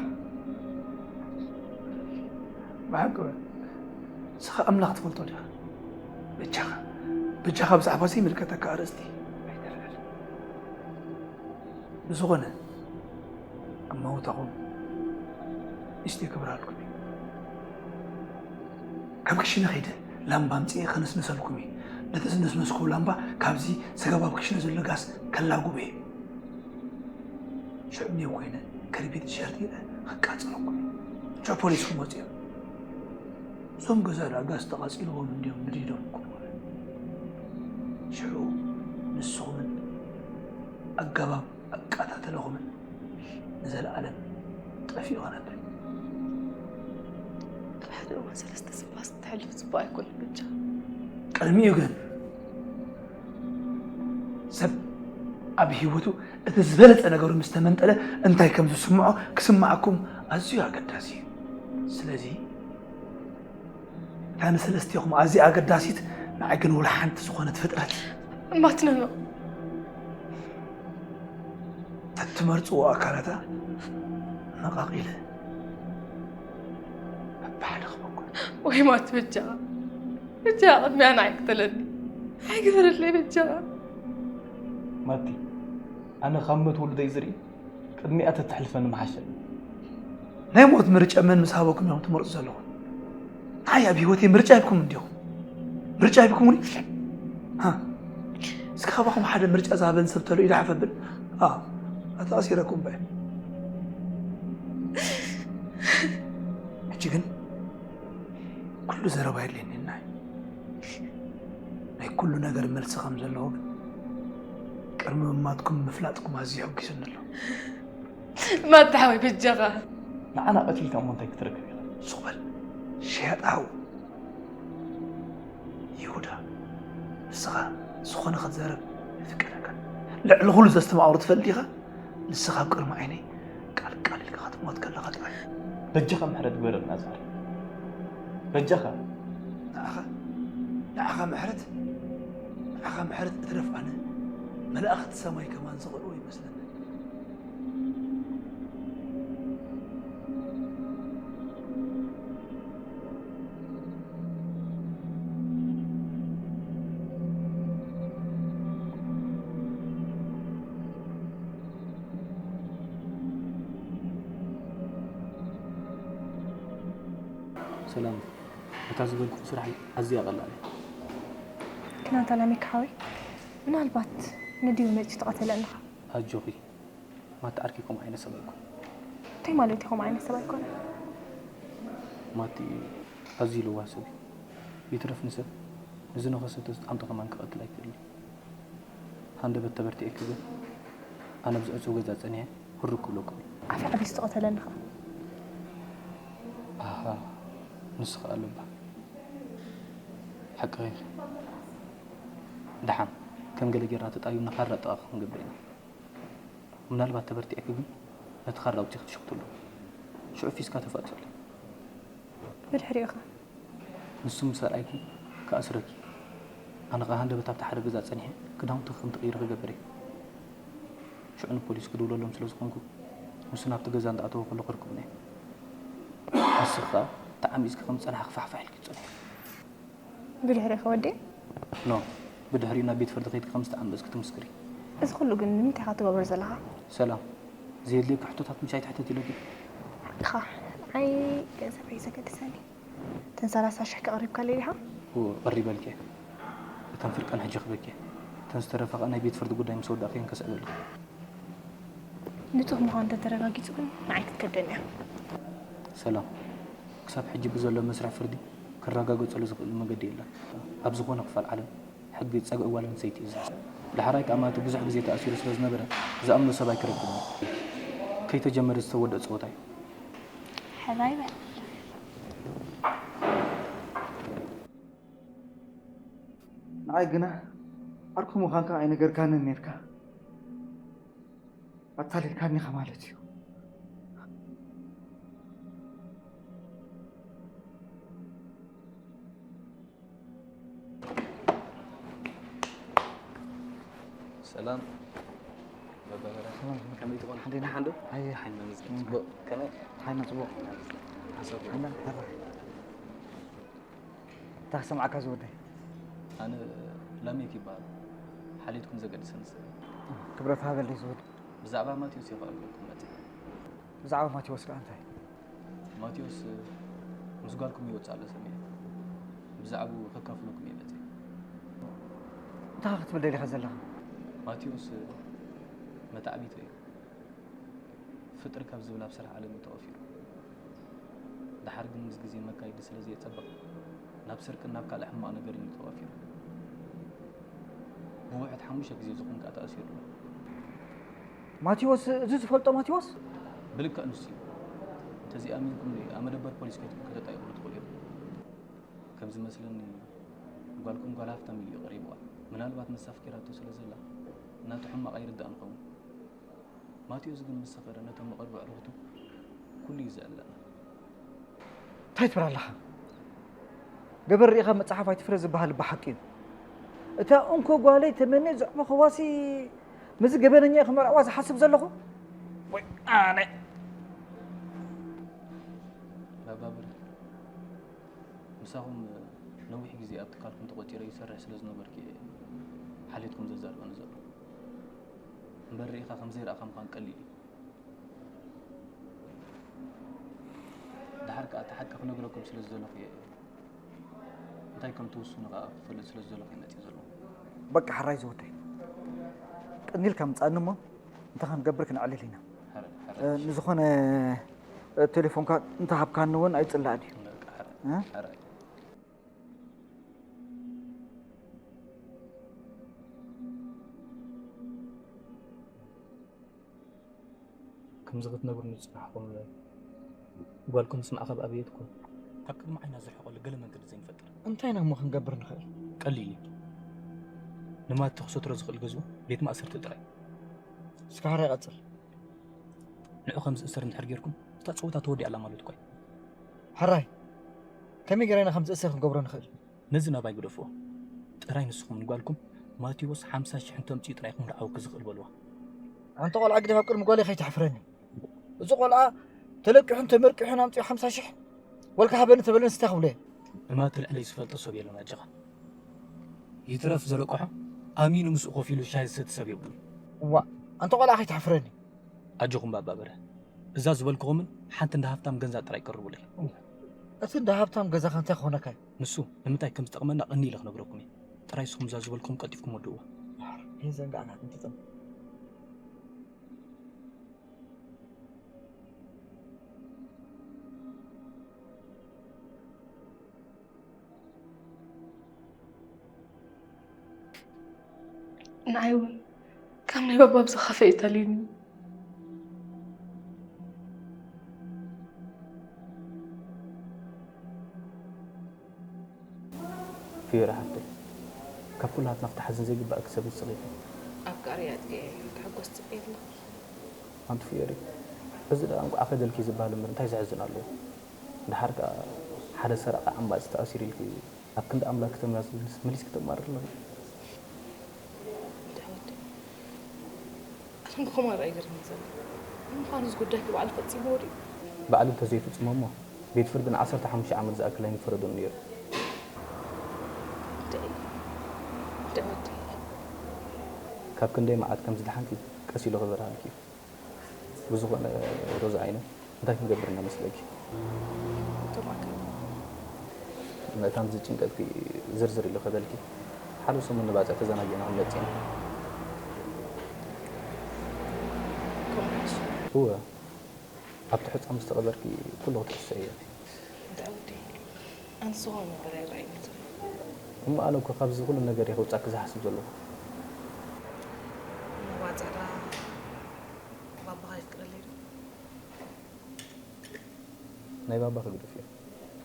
ብሓቂ ንስኻ ኣምላኽ ትፈልጦ ዲኻ? በጃኻ በጃኻ ብዛዕባ ዘይምልከተካ ኣርእስቲ ኣይተልዕል። ብዝኾነ ኣማውታኹም ንእሽተይ ክብርሃልኩም እዩ። ካብ ክሽነ ከይደ ላምባ ኣምፅኤ ከነስንሰልኩም እየ። ነቲ ዝነስነስኩዎ ላምባ ካብዚ ሰገባብ ክሽነ ዘሎ ጋስ ከላጉበ እየ። ሽዑ እኔው ኮይነ ከርቢት ሸርጢ ኢለ ከቃፅለኩም እየ። ሽዑ ፖሊስ ክመፁ እዮም። እዞም ገዛ ደኣ ጋስ ተቓፂልዎም እንድዮም ንዲዶም ክብሉ። ሽዑ ንስኹምን ኣገባብ ኣቃታተለኹምን ንዘለኣለም ጠፊኡ ክነብር። ኣብ ሓደ እዋን ሰለስተ ስንፋስ ክትሕልፍ ጽቡቕ ኣይኮነን ብቻ። ቅድሚኡ ግን ሰብ ኣብ ህይወቱ እቲ ዝበለጸ ነገሩ ምስ ተመንጠለ እንታይ ከም ዝስምዖ ክስምዓኩም ኣዝዩ ኣገዳሲ እዩ። ስለዚ እታ ንሰለስቴኹም ኣዝያ ኣገዳሲት ንዓይ ግን ወላ ሓንቲ ዝኾነት ፍጥረት እማትነኖ ተትመርጽዎ ኣካላታ ነቓቒለ በብሓደ ክበኩ ወይ ማት ብቻ ብቻ ቅድሚያ ንዓይ ቅተለኒ። ኣይግበረለይ በጃኻ። ማቲ፣ ኣነ ካብ ሞት ውሉደይ ዝርኢ ቅድሚኣ ተትሕልፈኒ ምሓሸ። ናይ ሞት ምርጫ መን ምስ ሃበኩም እዮም ትመርፁ ዘለኹም? ንዓይ ኣብ ህይወተይ ምርጫ ሂብኩም እንዲኹም። ምርጫ ሂብኩምኒ? ሃ? እስኪ ካባኹም ሓደ ምርጫ ዝሃበን ሰብ ተሎ ኢዳ ሓፈብል? ኣታ ኣሲረኩም በ። ሕጂ ግን ኩሉ ዘረባ የድልየኒ ናይ ናይ ኩሉ ነገር መልሲ ከም ዘለዎ ግን ቅድሚ ምማትኩም ምፍላጥኩም ኣዝዩ ሕጒስኒ ኣሎ። ማታ ሓወይ በጃኻ። ንዓና ቀቲልካ እሞ እንታይ ክትረክብ ኢኻ? ሱቕ በል ሸያጥ ሓው ይሁዳ፣ ንስኻ ዝኾነ ክትዛረብ ይፍቀደካ። ልዕሊ ኩሉ ዘስተማቕሩ ትፈልጥ ዲኻ? ንስኻ ኣብ ቅድሚ ዓይነይ ቃል ቃል ኢልካ ክትሞት ከለኻ ጥራይ። በጃኻ ምሕረት ግበረልና ዛሪ። በጃኻ። ንዓኻ ንዓኻ ምሕረት ንዓኻ ምሕረት እትረፍ ኣነ መላእኽቲ ሰማይ ከማን ዝቐርቡ ይመስለኒ። ሰላም፣ እታ ዝበልኩኺ ስራሕ ኣዝያ ቀላል እያ። ክናታ ላሚክ ሓወይ፣ ምናልባት ንድዩ መጺኡ ተቐተለ እንኻ? ኣጆኺ፣ ማቲ ዓርኪ ከምኡ ዓይነት ሰብ ኣይኮነ። እንታይ ማለት እዩ ከምኡ ዓይነት ሰብ ኣይኮነ? ማቲ ኣዝዩ ለዋህ ሰብ እዩ። ይትረፍ ንሰብ ንዝነኸሰቶ ዝጠዓምቶ ከማን ክቐትል ኣይክእልን እዩ። ሃንደበት ተበርቲዐኪ ግን ኣነ ኣብዚ ዕጹው ገዛ ጸኒሐ ህሩብ ክብለኩም እየ። ዓፊ ዓቢስ ትቐተለኒ ኸኣ። ኣሃ ንሱ ኸኣ ኣለባ። ሓቅኺ ኢኺ። ደሓን ከም ገለ ጌርና ተጣቢብና ካራ ጥቓኺ ክንገብር ኢና። ምናልባት ተበርቲዕኪ ግን ነቲ ካራ ኣውጺኺ ትሽኽትሉ። ሽዑ ፊስካ ተፋትሑለይ። ብድሕሪኡ ኸ? ንሱ ምስ ኣርኣይኪ ክኣስረኪ። ኣነ ኸኣ ሃንደበት ኣብቲ ሓደ ገዛ ጸኒሐ ክዳውንትኺ ከም ትቕይሪ ክገብር እየ። ሽዑ ንፖሊስ ክድውለሎም ስለ ዝኾንኩ ንሱ ናብቲ ገዛ እንዳኣተወ ከሎ ክርክቡና እዮም። ንስኺ ኸኣ ተዓሚጽኪ ከም ዝጸናሕኪ ፋሕፋሕ ኢልኪ ትጸንሒ። ብድሕሪኺ ወዲ? ኖ፣ ብድሕሪኡ ናብ ቤት ፍርዲ ከይድኪ ከም ዝተዓመጽኪ ትምስክሪ። እዚ ኩሉ ግን ንምንታይ ኢኻ ትገብሮ ዘለኻ? ሰላም፣ ዘየድልየኪ ሕቶታት ምሽ ኣይትሕተቲ ኢለኪ። ሓቅኻ፣ ንዓይ ገንዘብ እዩ ዘገድሰኒ። እተን ሰላሳ ሽሕ ከቕሪብካለይ ዲኻ? እወ፣ ቀሪበልኪ እየ። እተን ፍርቀን ሕጂ ክበኪ እየ። እተን ዝተረፋ ኸኣ ናይ ቤት ፍርዲ ጉዳይ ምስ ወዳእክየን ከስዕበልኪ። ንጹህ ምዃኑ እንተተረጋጊጹ ግን ንዓይ ክትከብደኒ እያ። ሰላም፣ ክሳብ ሕጂ ብዘሎ መስርሕ ፍርዲ ክረጋገጸሉ ዝኽእል መገዲ የለን። ኣብ ዝኾነ ክፋል ዓለም ሕጊ ጸግዒ ጓል ኣንስተይቲ እዩ ዝሕዝ። ዳሕራይ ከኣ ማቲ ብዙሕ ግዜ ተኣሲሩ ስለ ዝነበረ ዝኣምኖ ሰብ ኣይክረክብን እዩ። ከይተጀመረ ዝተወድአ ጸወታ እዩ። ሕራይ በል። ንዓይ ግና ዓርኩ ምዃንካ ኣይነገርካንን ኔርካ። ኣታሊልካኒ ኢኻ ማለት እዩ። ሰላም በበበረ። ሰላም። ከመይ ትኾን? ሓንዴና ሓንዶ? ኣየ። ሓይና ምዝግብ። ጽቡቕ። ከመይ? ሓይና ጽቡቕ። ሓሳብ ሓይና ተራ። እንታይ ክሰምዓካ ዝወደይ? ኣነ ላሜክ ይበሃል። ሓልየትኩም ዘገድሰኒ ሰብ እየ። ክብረት ሃበለይ ዝወደይ። ብዛዕባ ማቴዎስ እየ ክዕልለኩም መጺአ። ብዛዕባ ማቴዎስ ከኣ እንታይ? ማቴዎስ ምስ ጓልኩም ይወጽእ ኣሎ ሰሚዐ። ብዛዕባኡ ከካፍለኩም እየ መጺአ። እንታይ ክትብል ደሊኻ ዘለኻ? ማቴዎስ መታዕቢቶ እዩ። ፍጥር ካብ ዝብል ኣብ ስራሕ ዓለም እዩ ተዋፊሩ። ደሓር ግን ምስ ግዜ መካይዲ ስለ ዘየጸበቐ ናብ ስርቅን ናብ ካልእ ሕማቕ ነገርን እዩ ተዋፊሩ። ብውሕድ ሓሙሽተ ግዜ ዝኹን ከኣ ተኣሲሩ ኣሎ። ማቴዎስ እዚ ዝፈልጦ ማቴዎስ? ብልክዕ ንሱ እዩ። እንተዘይኣሚንኩምኒ ኣብ መደበር ፖሊስ ከይድኩም ከተጣይቑሉ ትኽእሉ ኢኹም። ከም ዝመስለኒ ጓልኩም ጓል ሃፍታም ኢሉ እዩ ቀሪብዋ። ምናልባት ንሳ ኣፍቂራቶ ስለ ዘላ ናቱ ሕማቕ ኣይርድኣን ይኸውን። ማቴዎስ ግን ምስ ሰኸረ ነቶም መቐርቢ ኣዕሩኽቱ ኩሉ እዩ ዘዕልለና። እንታይ ትብል ኣለኻ? ገበር ርኢኻ መጽሓፍ ኣይትፍረ ዝበሃል እባ ሓቂ እዩ። እታ እንኮ ጓለይ ተመንየ ዘዕበኽዋሲ ምስዚ ገበነኛ ክመርዕዋ ዝሓስብ ዘለኹ? ወይ ኣነ! ባባ ብርህ፣ ምሳኹም ነዊሕ ግዜ ኣብ ትካልኩም ተቖጺረ ይሰርሕ ስለ ዝነበርኩ እየ ሓልዮትኩም ዘዛርበኒ ዘሎ። እምበር ርኢኻ ከም ዘይረኣኻ ምዃን ቀሊል እዩ። ደሓር ከኣ እቲ ሓቂ ክነግረኩም ስለ ዝደለኹ እየ። እንታይ ከም ትውስኑ ከኣ ክፈልጥ ስለ ዝደለኹ እየ መጺእ ዘለኹ። በቃ ሕራይ ዝወደይ፣ ቅኒልካ ምጻእኒ እሞ እንታይ ክንገብር ክንዕልል ኢና። ሕራይ፣ እ፣ ሕራይ። ንዝኾነ፣ እ፣ ቴሌፎንካ እንተሃብካኒ እውን ኣይጽላእን እዩ። በቃ ሕራይ፣ እ? ሕራይ። ከምዚ ክትነግሩኒ ዝጸናሕኩም ጓልኩም ምስ ማዕኸብ ኣበየትኩም? ካብ ቅድሚ ዓይና ዝርሕቐሉ ገለ መንገዲ ዘይንፈጥር? እንታይ ኢና እሞ ክንገብር ንኽእል? ቀሊል እዩ። ንማቲ ክሰትሮ ዝኽእል ገዝኡ ቤት ማእሰርቲ ጥራይ። እስከ ሕራይ ቀጽል። ንዑ ከም ዝእሰር እንድሕር ጌርኩም፣ እታ ጸወታ ተወዲኣ ኣላ ማለት እኮ እዩ። ሕራይ፣ ከመይ ጌርና ከም ዝእሰር ክንገብሮ ንኽእል? ነዚ ናባይ ግደፍዎ። ጥራይ ንስኹም ንጓልኩም ማቴዎስ ሓምሳ ሽሕ እንተምጽኡ ጥራይ ኢኹም ደዓወኪ ዝኽእል በልዋ። ኣንታ ቆልዓ ግደፍ፣ ኣብ ቅድሚ ጓለይ ከይተሕፍረኒ። እዚ ቆልዓ ተለቂሑን ተመርቂሑን ኣምጺኡ ሓምሳ ሽሕ ወልካ ሃበኒ ተበለንስ እንታይ ክብሎ እየ? ንማቲ ልዕለይ ዝፈልጦ ሰብ የለን ኣጆኻ። ይትረፍ ዘለቅሖ ኣሚኑ ምስኡ ኮፍ ኢሉ ሻሂ ዝሰቲ ሰብ የብሉን። እዋእ፣ ኣንታ ቆልዓ ከይተሕፍረኒ። ኣጆኹም ባባ በርሀ። እዛ ዝበልኩኹምን ሓንቲ እንዳ ሃብታም ገንዛ ጥራይ ቀርቡለይ። እቲ እንዳ ሃብታም ገዛኻ እንታይ ክኾነካ እዩ? ንሱ ንምንታይ ከም ዝጠቕመና ቀኒ ኢለ ክነግረኩም እየ። ጥራይ ንስኹም እዛ ዝበልኩኹም ቀልጢፍኩም ወድእዋ። ይህን ዘንጋዕና እንትጥም። ንዓይ እውን ካብ ናይ ባባ ብዝኸፍአ እዩ ተልዩኒ። ፍዮሪ ሓፍተይ፣ ካብ ኩላትና ክትሓዝን ዘይግባእኪ ሰብ ንስኺ ኢኺ። ኣፍቃሪ ኣጥፊኤ ክሕጎስ ጽበ ኣለኹ። ኣንቲ ፍዮሪ፣ እዚ ደኣ እንቋዕ ከደልኪ ዝበሃል እምበር እንታይ ዘሕዝን ኣለዎ? ደሓር ከኣ ሓደ ሰራቒ ዓምባፂ ተኣሲሩ ኢልኪ ኣብ ክንዲ ኣምላክ ክተማዝንስ መሊስኪ ተማርሪ ኣለኺ። እንታይ ወደይ? ኣነ ብኸማን ርኣይ ገሪሙኒ ዘሎ። ንምዃኑ እዚ ጉዳይ ከ ባዕሉ ፈጺምዎ ድዩ? ባዕሉ እንተዘይፍጽሞ እሞ ቤት ፍርዲ ንዓሰርተ ሓሙሽተ ዓመት ዝኣክል ኣይምፈረዶን ነይሩ። እንታይ? እንታይ ወደይ? ካብ ክንደይ መዓት ከም ዝደሓንኪ ቀስ ኢሉ ክበርሃልኪ እዩ። ብዝኾነ ሮዛ ዓይነ እንታይ ክንገብር ኢና መስለኪ? እቶም ኣካል ምእታን ዝጭንቀትኪ ዝርዝር ኢሉ ከበልኪ ሓደ ሰሙን ንባጽዕ ተዘናጊዕና ክንመጽእ ኢና። ከምኡ ሓሽ? እወ፣ ኣብቲ ሑጻ ምስ ተቐበርኪ ኩሉ ክትርስዒ ኢኺ። እንታይ ወዲ? ኣንስ ዝኾነ ነገር ኣይረኣይን እዩ። እሞ ኣነ እኮ ካብዚ ኩሉ ነገር እየ ከውጻኪ ዝሓስብ ዘለኹ። ንባጽዕ ደኣ ባባኻ የፍቅረለይ ዶ? ናይ ባባ ክግደፍ እየ።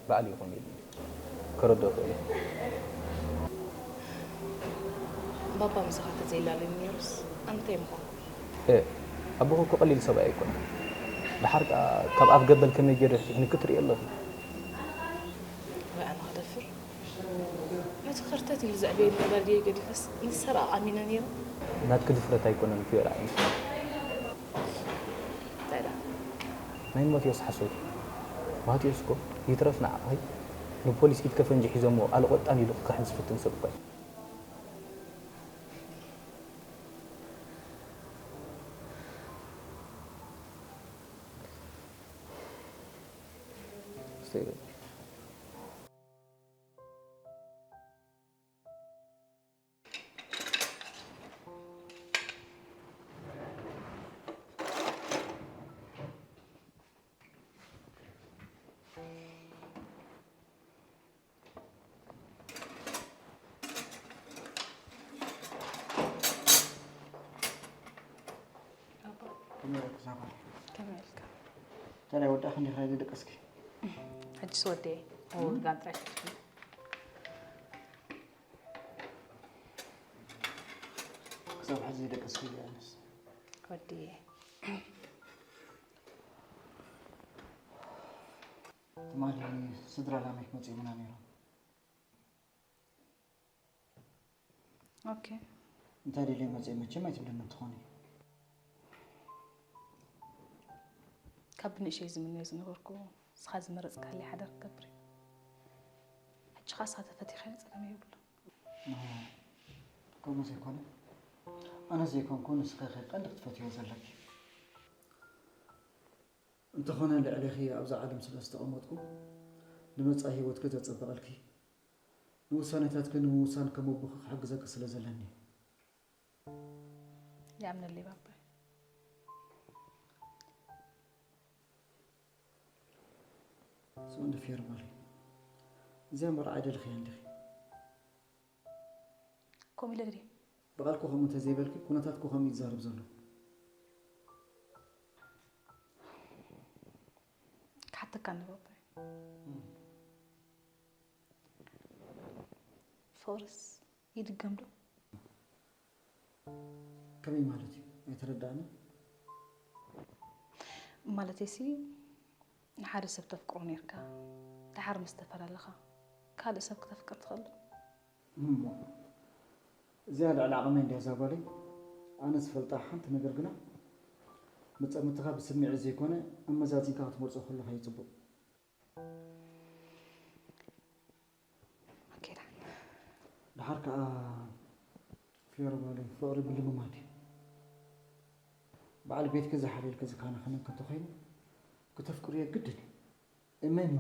ባዕሉ ይኾን ኢሉ ከረድኦ ክእል እየ። ባባ ምሳኻ ተዘይላለዩ ነይሩስ ኣንታይ ምኾንኩ? እ፣ ኣቦኺ እኮ ቀሊል ሰብኣይ ኣይኮነን። ደሓር ከኣ ካብ ኣፍ ገበል ከመይ ገይሩ ይሕንኪ ትርእዮ ኣለኺ። ወይ ኣነ ክደፍር? ነቲ ከርተት ኢሉ ዘዕበየኒ ነጋዲኤ ገዲፈስ ንሰራቕ ኣሚነ ነይረ። ናትኪ ድፍረት ኣይኮነን ፍዮሪ ዓይነይ። እንታይ ደኣ? ናይ ማቴዎስ ሓሶት እዩ። ማቴዎስ እኮ ይትረፍ ንዓኺ ንፖሊስ ኢድከ ፈንጂ ሒዞሞ ኣልቖጣን ኢሉ ክክሕድ ዝፍትን ሰብ እኳ እዩ። ኣባ፣ ከመይ ኢልካ? ከመይ ኢልካ? እንታይ ወዳእኪ እንዲኺ ደቀስኪ? ሕጅስ ወደየ፣ ኣዎ፣ ድጋም ጥራይ ፈቲኹ። ክሳብ ሕጂ ደቀስኪ ኣነስ። ወድየ። ትማሊ ስድራ ላሜክ መጺኦምና ነይሮም። ኦኬ። እንታይ ደልዮም መጺኦም መቸም ኣይትብለኒ እንትኾኒ። ካብ ብንእሸይ ዝምነዮ ዝነበርኩ ንስኻ ዝመረጽካለይ ሓዳር ክገብር እዩ። ሕጂ ኣሳተፈት ኢኻ ጸገም የብሉ። ከምኡ ዘይኮነ ኣነ ዘይኮንኩ ንስኻ ኢኻ ቀንዲ ክትፈትዮ ዘለኪ። እንተኾነ ልዕሌኺ ኣብዛ ዓለም ስለ ዝተቐመጥኩ ንመጻኢ ህይወትኪ ዘጸብቐልኪ ንውሳኔታትኪ ንምውሳን ከም ኣቦኺ ክሕግዘኪ ስለ ዘለኒ። ይኣምነለይ ባባይ። ስምዕኒ ፊዮሪ ጓለይ፣ እዚኣ መርዓ ኣይደለኽያን ዲኺ? ከምኡ ኢለ ድየ? ብቓልኪ ከምኡ እንተዘይበልኪ ኩነታትኪ ከምኡ እዩ ዝዛረብ ዘሎ። ክሓተካ እንደ ባባይ። ፍቕርስ ይድገም ዶ? ከመይ ማለት እዩ? ኣይተረዳእንን። ማለተይሲ ንሓደ ሰብ ተፍቅሮ ነይርካ፣ ደሓር ምስ ተፈላለኻ ካልእ ሰብ ክተፍቅር ትኽእል ዶ? እሞ እዚኣ ልዕሊ ዓቕመይ እንድያ እዛ ጓለይ። ኣነ ዝፈልጣ ሓንቲ ነገር ግና መጻምድትኻ ብስምዒት ዘይኮነ ኣመዛዚንካ ክትመርጾ ከለኻ እዩ ጽቡቕ። ኣኬዳ። ደሓር ከኣ ፊዮሪ ጓለይ፣ ፍቕሪ ብልምማድ እዩ። በዓል ቤትኪ ዝሓልየልኪ ዝከናኸነኪ እንተኾይኑ፣ ክተፍቅርዮ ግድን እዩ። እመንኒ።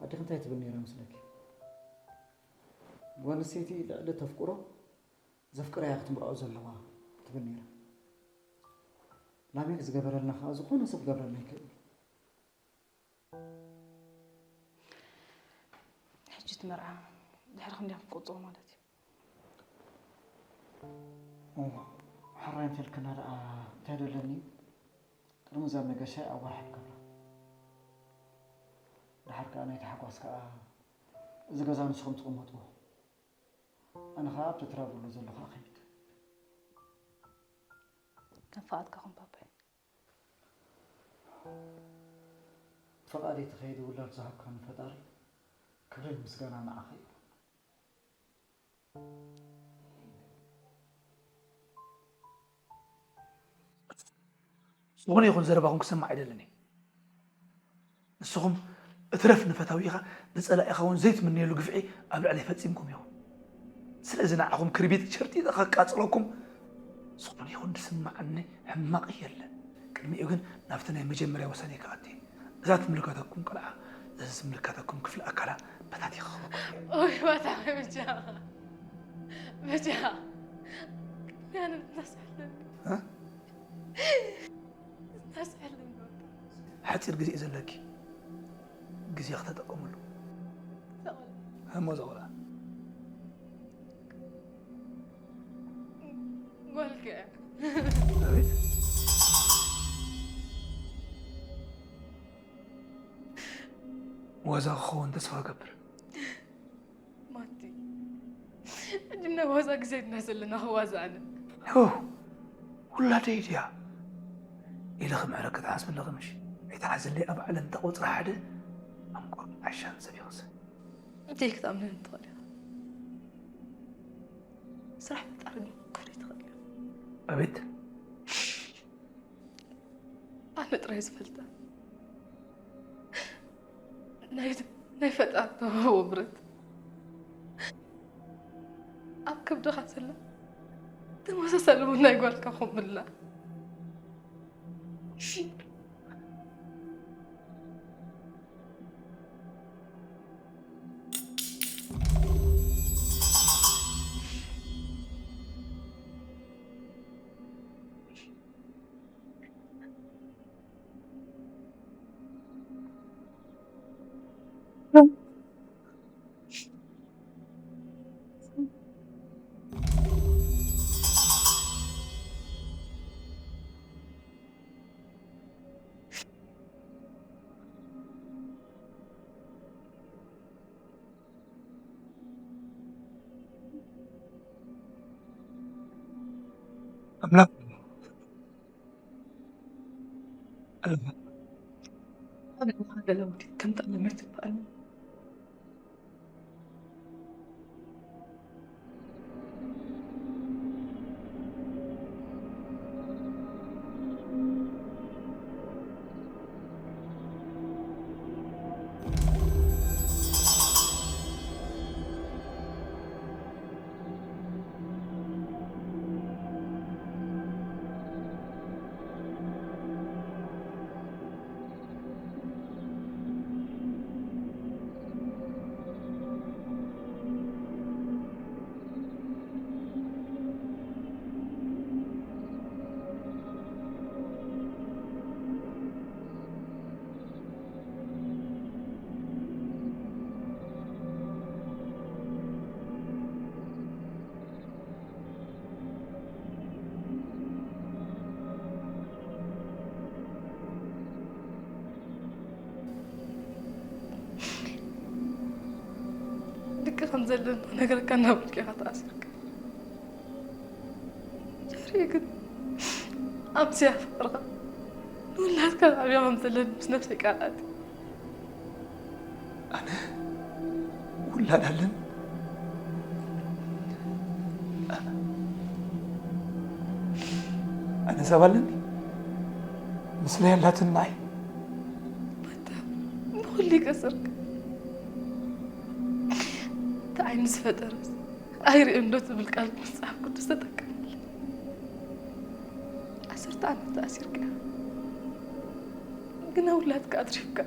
ኣዴኺ እንታይ ትብል ነይራ መስለኪ? ጓል ኣንስተይቲ ልዕሊ ተፍቅሮ፣ ዘፍቅራ እያ ክትምርዖ ዘለዋ ትብል ነይራ። ላሜክ ዝገበረልና ከኣ ዝኾነ ሰብ ክገብረልና ይክእል እዩ። ሕጂ እቲ መርዓ ድሕሪ ክንደይ ክትቆጽሮ ማለት እዩ? እዋ፣ ሕራይ እንተልክና ደኣ እንታይ ደለኒ? ቅድሚ እዛ መገሻይ ኣብ ወርሒ ክገብራ። ደሓር ከኣ ናይ ታሕጓስ ከኣ እዚ ገዛ ንስኹም ትቕመጥዎ። ኣነ ከኣ ኣብቲ ትነብርሉ ዘለኹ እኸይድ። ከም ፍቓድካ ኩን ባባይ። ፍቓደይ ትኸይድ ውላድ ዝሃብካኒ ፈጣሪ ክብርን ምስጋና ንዓኻ ይኹን። ዝኾነ ይኹን ዘረባኹም ክሰማዕ ኣይደልን እየ። ንስኹም እትረፍ ንፈታዊኻ ንጸላኢኻ እውን ዘይትምነየሉ ግፍዒ ኣብ ልዕለይ ፈጺምኩም ኢኹም። ስለዚ ንዓኹም ክርቢት ሸርጢጠ ከቃጽለኩም ዝኾነ ይኹን ዝስምዓኒ ሕማቕ የለን። ቅድሚኡ ግን ናብቲ ናይ መጀመርያ ውሳኔ ክኣቱ እየ። እዛ ትምልከተኩም ቆልዓ፣ እዚ ዝምልከተኩም ክፍሊ ኣካላ በታቲኻ ክህበኩም እየ። ኦይ፣ ባታ፣ በጃኻ፣ በጃኻ። ያንን ተስፋለኒ። እ? ተስፋለኒ፣ ባታ። ሓጺር ግዜ እዩ ዘለኪ። ግዜኺ ተጠቀምሉ። እሞ እዛ ቆልዓ። ጓልካ እያ። ኣቤት። ዋዛ ክኸውን ተስፋ እገብር። ማቲ፣ ሕጂ ናይ ዋዛ ግዜ ድና ዘለና ክዋዛእኒ? ሁ፣ ውላደይ ድያ ኢለ ክምሕረኪ ትሓስቢ ኣለኺ ምሽ? ኣይትሓዝለይ፣ ኣብ ዓለም እንተ ቁጽሪ ሓደ ኣንቆር ዓሻን ሰብ ይኽስን። እንታይ ክትኣምነኒ ትኽእል ኢኻ? ስራሕ ፈጣሪ ግን ክትኮኒ ትኽእል ኢኻ። ኣቤት። ኣነ ጥራይ ዝፈልጣ ናይ፣ ናይ ፈጣሪ ተዋህቦ ብረት ኣብ ከብድኻ ዘላ ተመሳሳሊ እውን ናይ ጓልካ ከምኡ ኣላ። ኣምላኽ ኣለኻ። ኣምላኽ ገለ ወዲ ከም ጠለመ ትበሃል። ዘለኒ ክነግረካ እናበልኩ ኢኻ ተኣሲርካ። ድሕሪኡ ግን ኣብዚኣ ፍቕርኻ ንውላድካ ተዕብዮ ከም ዘለኒ ምስ ነብሰይ ቃል ኣትየ። ኣነ ውላድ ኣለኒ? ኣነ ሰብ ኣለኒ? ምስለይ ኣላትኒ ንዓይ። ኣታ ብኹሉ ይቅጽርካ። እቲ ዓይኒ ዝፈጠረስ ኣይርእን ዶ ትብል ቃል መጽሓፍ ቅዱስ ተጠቀመላ። ዓሰርተ ዓመት ተኣሲርካ ኢኻ። ግና ውላድካ ኣትሪፍካ።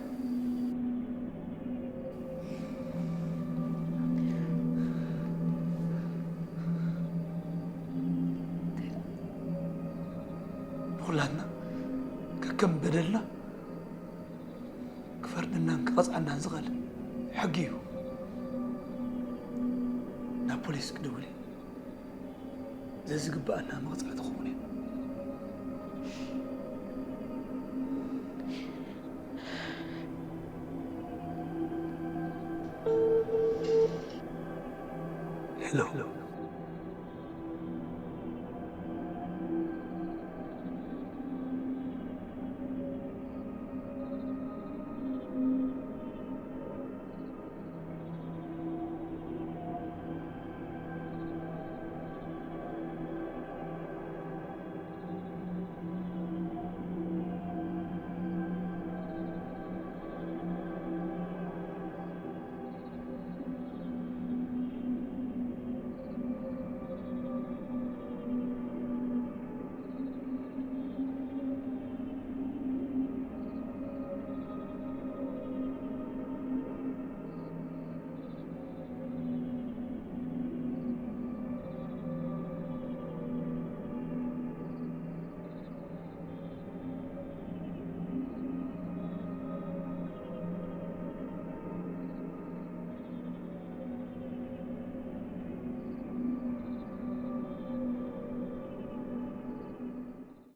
ንኹላትና ከከም በደልና ክፈርደናን ክቐጽዓናን ዝኽእል ሕጊ እዩ። ናብ ፖሊስ ክድውል እየ። ዘዝግብኣና መቕጻዕቲ ክኸውን እዩ። ሄሎ፣